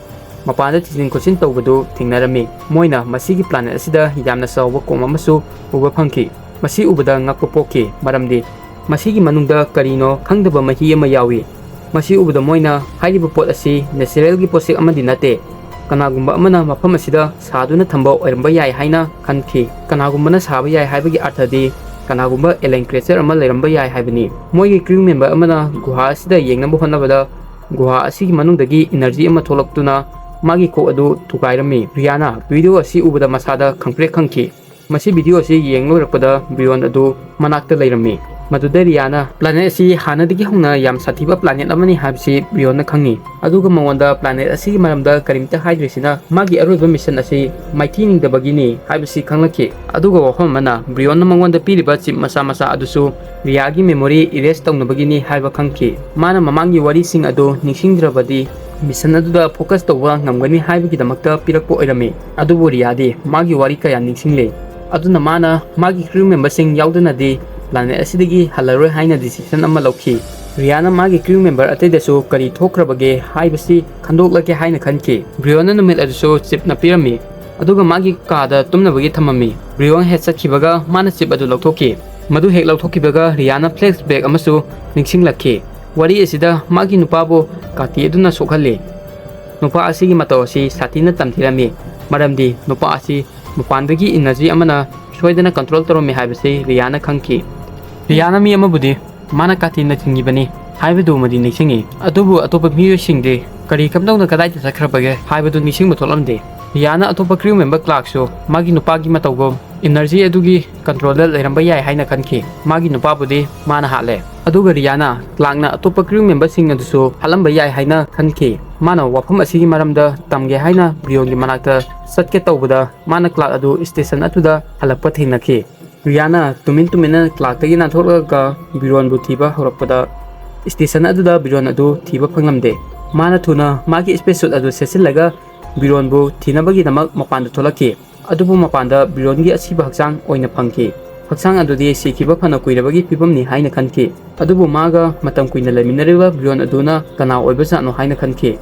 ꯃꯄꯥꯟꯗ ꯊꯤꯖꯤꯟ ꯈꯣꯠꯆꯤꯟ ꯇꯧꯕꯗꯨ ꯊꯦꯡꯅꯔꯝꯃꯤ꯫ ꯃꯣꯏꯅ ꯃꯁꯤꯒꯤ planet ꯑꯁꯤꯗ ꯌꯥꯝꯅ ꯆꯥꯎꯕ ꯀꯣꯝ ꯑꯃꯁꯨ ꯎꯕ ꯐꯪꯈꯤ꯫ ꯃꯁꯤ ꯎꯕꯗ ꯉꯛꯄ ꯄꯣꯛꯈꯤ, ꯃꯔꯝꯗꯤ ꯃꯁꯤꯒꯤ ꯃꯅꯨꯡꯗ ꯀꯔꯤꯅꯣ ꯈꯪꯗꯕ ꯃꯍꯤ ꯑꯃ ꯌꯥꯎꯏ꯫ ꯃꯁꯤ ꯎꯕꯗ ꯃꯣꯏꯅ ꯍꯥꯏꯔꯤꯕ ꯄꯣꯠ ꯑꯁꯤ natural ꯒꯤ ꯄꯣꯠꯁꯛ ꯑꯃꯗꯤ ꯅꯠꯇꯦ, ꯀꯅꯥꯒꯨꯝꯕ ꯑꯃꯅ ꯃꯐꯝ ꯑꯁꯤꯗ ꯁꯥꯗꯨꯅ ꯊꯝꯕ ꯑꯣꯏꯔꯝꯕ ꯌꯥꯏ ꯍꯥꯏꯅ ꯈꯟꯈꯤ꯫ ꯀꯅꯥꯒꯨꯝꯕꯅ ꯁꯥꯕ ꯌꯥꯏ ꯍꯥꯏꯕꯒꯤ ꯑꯔꯊꯗꯤ ꯀꯅꯥꯒꯨꯝꯕ alien creature ꯑꯃ ꯂꯩꯔꯝꯕ ꯌꯥꯏ ꯍꯥꯏꯕꯅꯤ꯫ ꯃꯣꯏꯒꯤ crew member ꯑꯃꯅ ꯒꯨꯍꯥ ꯑꯁꯤꯗ ꯌꯦꯡꯅꯕ ꯍꯣꯠꯅꯕꯗ ꯒꯨꯍꯥ ꯑꯁꯤꯒꯤ ꯃꯅꯨꯡꯗꯒꯤ energy ꯑꯃ ꯊꯣꯛꯂꯛꯇꯨꯅ ꯃꯥꯒꯤ ꯀꯣꯛ ꯑꯗꯨ ꯊꯨꯒꯥꯏꯔꯝꯃꯤ꯫ ꯔꯤꯌꯥꯅ video ꯑꯁꯤ ꯎꯕꯗ ꯃꯁꯥꯗ ꯈꯪꯄ꯭ꯔꯦꯛ ꯈꯪꯈꯤ꯫ ꯃꯁꯤ video ꯑꯁꯤ ꯌꯦꯡ ꯂꯣꯏꯔꯛꯄꯗ ꯕ꯭ꯔꯤꯌꯣꯟ ꯑꯗꯨ ꯃꯅꯥꯛꯇ ꯂꯩꯔꯝꯃꯤ꯫ ꯃꯗꯨꯗ ꯔꯤꯌꯥꯅ planet ꯑꯁꯤ ꯍꯥꯟꯅꯗꯒꯤ ꯍꯧꯅ ꯌꯥꯝ ꯁꯥꯊꯤꯕ planet ꯑꯃꯅꯤ ꯍꯥꯏꯕꯁꯤ ꯕ꯭ꯔꯤꯌꯣꯟꯅ ꯈꯪꯉꯤ꯫ ꯑꯗꯨꯒ ꯃꯉꯣꯟꯗ planet ꯑꯁꯤꯒꯤ ꯃꯔꯝꯗ ꯀꯔꯤꯝꯇ ꯍꯥꯏꯗ꯭ꯔꯤꯁꯤꯅ ꯃꯥꯒꯤ ꯑꯔꯣꯏꯕ mission ꯑꯁꯤ ꯃꯥꯏꯊꯤꯅꯤꯡꯗꯕꯒꯤꯅꯤ ꯍꯥꯏꯕꯁꯤ ꯈꯪꯂꯛꯈꯤ꯫ ꯑꯗꯨꯒ ꯋꯥꯐꯝ ꯑꯃꯅ, ꯕ꯭ꯔꯤꯌꯣꯟꯅ ꯃꯉꯣꯟꯗ ꯄꯤꯔꯤꯕ chip ꯃꯆꯥ ꯃꯆꯥ ꯑꯗꯨꯁꯨ ꯔꯤꯌꯥꯒꯤ memory erase ꯇꯧꯅꯕꯒꯤꯅꯤ ꯍꯥꯏꯕ ꯈꯪꯈꯤ꯫ ꯃꯥꯅ ꯃꯃꯥꯡꯒꯤ ꯋꯥꯔꯤꯁꯤꯡ ꯑꯗꯨ ꯅꯤꯡꯁꯤꯡꯗ꯭ꯔꯕꯗꯤ mission ꯑꯗꯨꯗ focus ꯇꯧꯕ ꯉꯝꯒꯅꯤ ꯍꯥꯏꯕꯒꯤꯗꯃꯛꯇ ꯄꯤꯔꯛꯄ ꯑꯣꯏꯔꯝꯃꯤ꯫ ꯑꯗꯨꯕꯨ ꯔꯤꯌꯥꯗꯤ ꯃꯥꯒꯤ ꯋꯥꯔꯤ ꯀꯌꯥ ꯅꯤꯡꯁꯤꯡꯂꯦ꯫ ꯑꯗꯨꯅ ꯃꯥꯅ ꯃꯥꯒꯤ crew member ꯁꯤꯡ ꯌꯥꯎꯗꯅꯗꯤ planet ꯑꯁꯤꯗꯒꯤ ꯍꯜꯂꯔꯣꯏ ꯍꯥꯏꯅ decision ꯑꯃ ꯂꯧꯈꯤ꯫ ꯔꯤꯌꯥꯅ ꯃꯥꯒꯤ crew member ꯑꯇꯩꯗꯁꯨ ꯀꯔꯤ ꯊꯣꯛꯈ꯭ꯔꯕꯒꯦ ꯍꯥꯏꯕꯁꯤ ꯈꯟꯗꯣꯛꯂꯒꯦ ꯍꯥꯏꯅ ꯈꯟꯈꯤ꯫ ꯕ꯭ꯔꯤꯌꯣꯟꯅ ꯅꯨꯃꯤꯠ ꯑꯗꯨꯁꯨ chip ꯅ ꯄꯤꯔꯝꯃꯤ꯫ ꯑꯗꯨꯒ ꯃꯥꯒꯤ ꯀꯥꯗ ꯇꯨꯝꯅꯕꯒꯤ ꯊꯝꯃꯝꯃꯤ꯫ ꯕ꯭ꯔꯤꯌꯣꯟ ꯍꯦꯛ ꯆꯠꯈꯤꯕꯒ ꯃꯥꯅ chip ꯑꯗꯨ ꯂꯧꯊꯣꯛꯈꯤ꯫ ꯃꯗꯨ ꯍꯦꯛ ꯂꯧꯊꯣꯛꯈꯤꯕꯒ ꯔꯤꯌꯥꯅ flashback ꯑꯃꯁꯨ ꯅꯤꯡꯁꯤꯡꯂꯛꯈꯤ꯫ ꯋꯥꯔꯤ ꯑꯁꯤꯗ ꯃꯥꯒꯤ ꯅꯨꯄꯥꯕꯨ ꯀꯥꯇꯤ ꯑꯗꯨꯅ ꯁꯣꯛꯍꯜꯂꯤ꯫ ꯅꯨꯄꯥ ꯑꯁꯤꯒꯤ ꯃꯇꯧ ꯑꯁꯤ ꯁꯥꯊꯤꯅ ꯇꯝꯊꯤꯔꯝꯃꯤ, ꯃꯔꯝꯗꯤ ꯅꯨꯄꯥ ꯑꯁꯤ ꯃꯄꯥꯟꯗꯒꯤ energy ꯑꯃꯅ ꯁꯣꯏꯗꯅ control ꯇꯧꯔꯝꯃꯤ ꯍꯥꯏꯕꯁꯤ ꯔꯤꯌꯥꯅ ꯈꯪꯈꯤ꯫ ꯔꯤꯌꯥꯅ ꯃꯤ ꯑꯃꯕꯨꯗꯤ ꯃꯥꯅ ꯀꯥꯇꯤꯅ ꯊꯤꯡꯈꯤꯕꯅꯤ ꯍꯥꯏꯕꯗꯨꯃꯗꯤ ꯅꯤꯡꯁꯤꯡꯉꯤ, ꯑꯗꯨꯕꯨ ꯑꯇꯣꯞꯄ ꯃꯤꯑꯣꯏꯁꯤꯡꯗꯤ ꯀꯔꯤ ꯀꯝꯗꯧꯅ ꯀꯗꯥꯏꯗ ꯆꯠꯈ꯭ꯔꯕꯒꯦ ꯍꯥꯏꯕꯗꯨ ꯅꯤꯡꯁꯤꯡꯕ ꯊꯣꯛꯂꯝꯗꯦ꯫ ꯔꯤꯌꯥꯅ ꯑꯇꯣꯞꯄ crew member ꯀ꯭ꯂꯥꯔꯛꯁꯨ ꯃꯥꯒꯤ ꯅꯨꯄꯥꯒꯤ ꯃꯇꯧꯒꯨꯝ energy ꯑꯗꯨꯒꯤ control ꯗ ꯂꯩꯔꯝꯕ ꯌꯥꯏ ꯍꯥꯏꯅ ꯈꯟꯈꯤ꯫ ꯃꯥꯒꯤ ꯅꯨꯄꯥꯕꯨꯗꯤ ꯃꯥꯅ ꯍꯥꯠꯂꯦ꯫ ꯑꯗꯨꯒ ꯔꯤꯌꯥꯅ ꯀ꯭ꯂꯥꯔꯛꯅ ꯑꯇꯣꯞꯄ crew member ꯁꯤꯡ ꯑꯗꯨꯁꯨ ꯍꯥꯠꯂꯝꯕ ꯌꯥꯏ ꯍꯥꯏꯅ ꯈꯟꯈꯤ꯫ ꯃꯥꯅ ꯋꯥꯐꯝ ꯑꯁꯤꯒꯤ ꯃꯔꯝꯗ ꯇꯝꯒꯦ ꯍꯥꯏꯅ ꯕ꯭ꯔꯤꯌꯣꯟꯒꯤ ꯃꯅꯥꯛꯇ ꯆꯠꯀꯦ ꯇꯧꯕꯗ ꯃꯥꯅ ꯀ꯭ꯂꯥꯔꯛ ꯑꯗꯨ station ꯑꯗꯨꯗ ꯍꯜꯂꯛꯄ ꯊꯦꯡꯅꯈꯤ꯫ ꯔꯤꯌꯥꯅ ꯇꯨꯃꯤꯟ ꯇꯨꯃꯤꯟꯅ ꯀ꯭ꯂꯥꯔꯛꯇꯒꯤ ꯅꯥꯟꯊꯣꯛꯂꯒ ꯕ꯭ꯔꯤꯌꯣꯟꯕꯨ ꯊꯤꯕ ꯍꯧꯔꯛꯄꯗ station ꯑꯗꯨꯗ ꯕ꯭ꯔꯤꯌꯣꯟ ꯑꯗꯨ ꯊꯤꯕ ꯐꯪꯂꯝꯗꯦ꯫ ꯃꯥꯅ ꯊꯨꯅ ꯃꯥꯒꯤ space suit ꯑꯗꯨ ꯁꯦꯠꯆꯤꯜꯂꯒ ꯕ꯭ꯔꯤꯌꯣꯟꯕꯨ ꯊꯤꯅꯕꯒꯤꯗꯃꯛ ꯃꯄꯥꯟꯗ ꯊꯣꯛꯂꯛꯈꯤ꯫ ꯑꯗꯨꯕꯨ ꯃꯄꯥꯟꯗ ꯕ꯭ꯔꯤꯌꯣꯟꯒꯤ ꯑꯁꯤꯕ ꯍꯛꯆꯥꯡ ꯑꯣꯏꯅ ꯐꯪꯈꯤ꯫ ꯍꯛꯆꯥꯡ ꯑꯗꯨꯗꯤ ꯁꯤꯈꯤꯕ ꯐꯅ ꯀꯨꯏꯔꯕꯒꯤ ꯐꯤꯕꯝꯅꯤ ꯍꯥꯏꯅ ꯈꯟꯈꯤ꯫ ꯑꯗꯨꯕꯨ ꯃꯥꯒ ꯃꯇꯝ ꯀꯨꯏꯅ ꯂꯩꯃꯤꯟꯅꯔꯤꯕ ꯕ꯭ꯔꯤꯌꯣꯟ ꯑꯗꯨꯅ ꯀꯅꯥ ꯑꯣꯏꯕꯖꯥꯠꯅꯣ ꯍꯥꯏꯅ ꯈꯟꯈꯤ꯫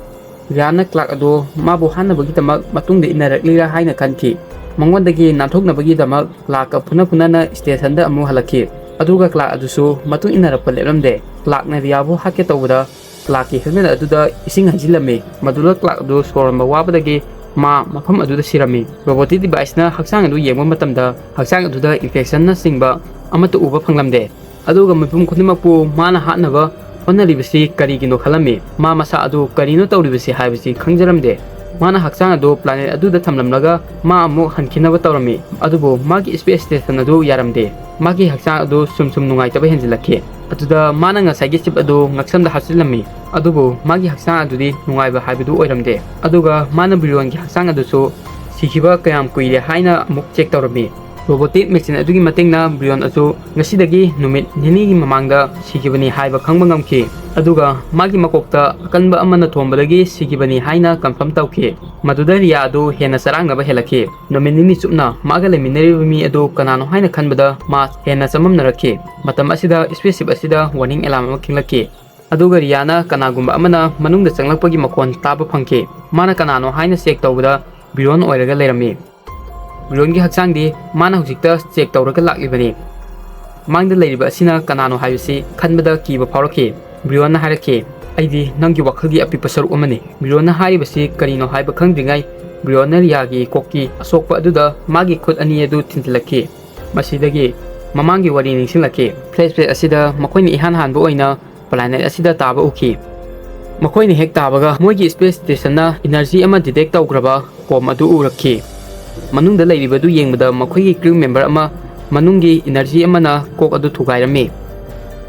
ꯔꯤꯌꯥꯅ ꯀ꯭ꯂꯥꯔꯛ ꯑꯗꯨ ꯃꯥꯕꯨ ꯍꯥꯠꯅꯕꯒꯤꯗꯃꯛ ꯃꯇꯨꯡꯗ ꯏꯟꯅꯔꯛꯂꯤꯔꯥ ꯍꯥꯏꯅ ꯈꯟꯈꯤ꯫ ꯃꯉꯣꯟꯗꯒꯤ ꯅꯥꯟꯊꯣꯛꯅꯕꯒꯤꯗꯃꯛ ꯀ꯭ꯂꯥꯔꯛꯀ ꯐꯨꯅ ꯐꯨꯅꯅ station ꯗ ꯑꯃꯨꯛ ꯍꯜꯂꯛꯈꯤ꯫ ꯑꯗꯨꯒ ꯀ꯭ꯂꯥꯔꯛ ꯑꯗꯨꯁꯨ ꯃꯇꯨꯡ ꯏꯟꯅꯔꯛꯄ ꯂꯦꯞꯂꯝꯗꯦ꯫ ꯀ꯭ꯂꯥꯔꯛꯅ ꯔꯤꯌꯥꯕꯨ ꯍꯥꯠꯀꯦ ꯇꯧꯕꯗ ꯀ꯭ꯂꯥꯔꯛꯀꯤ ꯍꯦꯜꯃꯦꯠ ꯑꯗꯨꯗ ꯏꯁꯤꯡ ꯍꯩꯖꯤꯜꯂꯝꯃꯤ꯫ ꯃꯗꯨꯗ ꯀ꯭ꯂꯥꯔꯛ ꯑꯗꯨ ꯁꯣꯔ ꯍꯣꯟꯕ ꯋꯥꯕꯗꯒꯤ ꯃꯥ ꯃꯐꯝ ꯑꯗꯨꯗ ꯁꯤꯔꯝꯃꯤ꯫ ꯔꯣꯕꯣꯇꯤꯛ ꯗꯤꯚꯥꯏꯁꯅ ꯍꯛꯆꯥꯡ ꯑꯗꯨ ꯌꯦꯡꯕ ꯃꯇꯝꯗ ꯍꯛꯆꯥꯡ ꯑꯗꯨꯗ ꯏꯟꯐꯦꯛꯁꯟꯅꯆꯤꯡꯕ ꯑꯃꯠꯇ ꯎꯕ ꯐꯪꯂꯝꯗꯦ꯫ ꯑꯗꯨꯒ ꯃꯤꯄꯨꯝ ꯈꯨꯗꯤꯡꯃꯛꯄꯨ ꯃꯥꯅ ꯍꯥꯠꯅꯕ ꯍꯣꯠꯅꯔꯤꯕꯁꯤ ꯀꯔꯤꯒꯤꯅꯣ ꯈꯜꯂꯝꯃꯤ꯫ ꯃꯥ ꯃꯁꯥ ꯑꯗꯨ ꯀꯔꯤꯅꯣ ꯇꯧꯔꯤꯕꯁꯤ ꯍꯥꯏꯕꯁꯤ ꯈꯪꯖꯔꯝꯗꯦ꯫ ꯃꯥꯅ ꯍꯛꯆꯥꯡ ꯑꯗꯨ ꯄ꯭ꯂꯥꯅꯦꯠ ꯑꯗꯨꯗ ꯊꯝꯂꯝꯂꯒ ꯃꯥ ꯑꯃꯨꯛ ꯍꯟꯈꯤꯅꯕ ꯇꯧꯔꯝꯃꯤ꯫ ꯑꯗꯨꯕꯨ ꯃꯥꯒꯤ ꯁ꯭ꯄꯦꯁ ꯁ꯭ꯇꯦꯁꯟ ꯑꯗꯨ ꯌꯥꯔꯝꯗꯦ꯫ ꯃꯥꯒꯤ ꯍꯛꯆꯥꯡ ꯑꯗꯨ ꯁꯨꯝ ꯁꯨꯝ ꯅꯨꯡꯉꯥꯏꯇꯕ ꯍꯦꯟꯖꯤꯜꯂꯛꯈꯤ꯫ ꯑꯗꯨꯗ ꯃꯥꯅ ꯉꯁꯥꯏꯒꯤ ꯆꯤꯞ ꯑꯗꯨ ꯉꯛꯁꯝꯗ ꯍꯥꯞꯆꯤꯜꯂꯝꯃꯤ꯫ ꯑꯗꯨꯕꯨ ꯃꯥꯒꯤ ꯍꯛꯆꯥꯡ ꯑꯗꯨꯗꯤ ꯅꯨꯡꯉꯥꯏꯕ ꯍꯥꯏꯕꯗꯨ ꯑꯣꯏꯔꯝꯗꯦ꯫ ꯑꯗꯨꯒ ꯃꯥꯅ ꯕ꯭ꯔꯤꯌꯣꯟꯒꯤ ꯍꯛꯆꯥꯡ ꯑꯗꯨꯁꯨ ꯁꯤꯈꯤꯕ ꯀꯌꯥꯝ ꯀꯨꯏꯔꯦ ꯍꯥꯏꯅ ꯑꯃꯨꯛ ꯆꯦꯛ ꯇꯧꯔꯝꯃꯤ꯫ ꯔꯣꯕꯣꯇꯤꯛ ꯃꯦꯆꯤꯟ ꯑꯗꯨꯒꯤ ꯃꯇꯦꯡꯅ ꯕ꯭ꯔꯤꯌꯣꯟ ꯑꯗꯨ ꯉꯁꯤꯗꯒꯤ ꯅꯨꯃꯤꯠ ꯅꯤꯅꯤꯒꯤ ꯃꯃꯥꯡꯗ ꯁꯤꯈꯤꯕꯅꯤ ꯍꯥꯏꯕ ꯈꯪꯕ ꯉꯝꯈꯤ꯫ ꯑꯗꯨꯒ ꯃꯥꯒꯤ ꯃꯀꯣꯛꯇ ꯑꯀꯟꯕ ꯑꯃꯅ ꯊꯣꯝꯕꯗꯒꯤ ꯁꯤꯈꯤꯕꯅꯤ ꯍꯥꯏꯅ ꯀꯟꯐꯥꯔꯝ ꯇꯧꯈꯤ꯫ ꯃꯗꯨꯗ ꯔꯤꯌꯥ ꯑꯗꯨ ꯍꯦꯟꯅ ꯆꯔꯥꯡꯅꯕ ꯍꯦꯜꯂꯛꯈꯤ꯫ ꯅꯨꯃꯤꯠ ꯅꯤꯅꯤ ꯆꯨꯞꯅ ꯃꯥꯒ ꯂꯩꯃꯤꯟꯅꯔꯤꯕ ꯃꯤ ꯑꯗꯨ ꯀꯅꯥꯅꯣ ꯍꯥꯏꯅ ꯈꯟꯕꯗ ꯃꯥ ꯍꯦꯟꯅ ꯆꯃꯝꯅꯔꯛꯈꯤ꯫ ꯃꯇꯝ ꯑꯁꯤꯗ ꯁ꯭ꯄꯦꯁ ꯁꯤꯞ ꯑꯁꯤꯗ ꯋꯥꯔꯅꯤꯡ ꯑꯦꯂꯥꯔꯝ ꯑꯃ ꯈꯤꯡꯂꯛꯈꯤ꯫ ꯑꯗꯨꯒ ꯔꯤꯌꯥꯅ ꯀꯅꯥꯒꯨꯝꯕ ꯑꯃꯅ ꯃꯅꯨꯡꯗ ꯆꯪꯂꯛꯄꯒꯤ ꯃꯈꯣꯟ ꯇꯥꯕ ꯐꯪꯈꯤ꯫ ꯃꯥꯅ ꯀꯅꯥꯅꯣ ꯍꯥꯏꯅ ꯆꯦꯛ ꯇꯧꯕꯗ ꯕ꯭ꯔꯤꯌꯣꯟ ꯑꯣꯏꯔꯒ ꯂꯩꯔꯝꯃꯤ꯫ ꯕ꯭ꯔꯤꯌꯣꯟꯒꯤ ꯍꯛꯆꯥꯡꯗꯤ ꯃꯥꯅ ꯍꯧꯖꯤꯛꯇ ꯆꯦꯛ ꯇꯧꯔꯒ ꯂꯥꯛꯂꯤꯕꯅꯤ꯫ ꯃꯥꯡꯗ ꯂꯩꯔꯤꯕ ꯑꯁꯤꯅ ꯀꯅꯥꯅꯣ ꯍꯥꯏꯕꯁꯤ ꯈꯟꯕꯗ ꯀꯤꯕ ꯐꯥꯎꯔꯛꯈꯤ꯫ ꯕ꯭ꯔꯤꯌꯣꯟꯅ ꯍꯥꯏꯔꯛꯈꯤ, "ꯑꯩꯗꯤ ꯅꯪꯒꯤ ꯋꯥꯈꯜꯒꯤ ꯑꯄꯤꯛꯄ ꯁꯔꯨꯛ ꯑꯃꯅꯤ꯫" ꯕ꯭ꯔꯤꯌꯣꯟꯅ ꯍꯥꯏꯔꯤꯕꯁꯤ ꯀꯔꯤꯅꯣ ꯍꯥꯏꯕ ꯈꯪꯗ꯭ꯔꯤꯉꯩ ꯕ꯭ꯔꯤꯌꯣꯟꯅ ꯔꯤꯌꯥꯒꯤ ꯀꯣꯛꯀꯤ ꯑꯁꯣꯛꯄ ꯑꯗꯨꯗ ꯃꯥꯒꯤ ꯈꯨꯠ ꯑꯅꯤ ꯑꯗꯨ ꯊꯤꯟꯖꯤꯜꯂꯛꯈꯤ꯫ ꯃꯁꯤꯗꯒꯤ ꯃꯃꯥꯡꯒꯤ ꯋꯥꯔꯤ ꯅꯤꯡꯁꯤꯡꯂꯛꯈꯤ꯫ ꯐ꯭ꯂꯦꯁꯕꯦꯛ ꯑꯁꯤꯗ ꯃꯈꯣꯏꯅ ꯏꯍꯥꯟ ꯍꯥꯟꯕ ꯑꯣꯏꯅ ꯄ꯭ꯂꯥꯅꯦꯠ ꯑꯁꯤꯗ ꯇꯥꯕ ꯎꯈꯤ꯫ ꯃꯈꯣꯏꯅ ꯍꯦꯛ ꯇꯥꯕꯒ ꯃꯣꯏꯒꯤ ꯁ꯭ꯄꯦꯁ ꯁ꯭ꯇꯦꯁꯟꯅ ꯏꯅꯔꯖꯤ ꯑꯃ ꯗꯤꯇꯦꯛ ꯇꯧꯈ꯭ꯔꯕ ꯀꯣꯝ ꯑꯗꯨ ꯎꯔꯛꯈꯤ꯫ ꯃꯅꯨꯡꯗ ꯂꯩꯔꯤꯕꯗꯨ ꯌꯦꯡꯕꯗ ꯃꯈꯣꯏꯒꯤ ꯀ꯭ꯔꯤꯎ ꯃꯦꯝꯕꯔ ꯑꯃ ꯃꯅꯨꯡꯒꯤ ꯏꯅꯔꯖꯤ ꯑꯃꯅ ꯀꯣꯛ ꯑꯗꯨ ꯊꯨꯒꯥꯏꯔꯝꯃꯤ꯫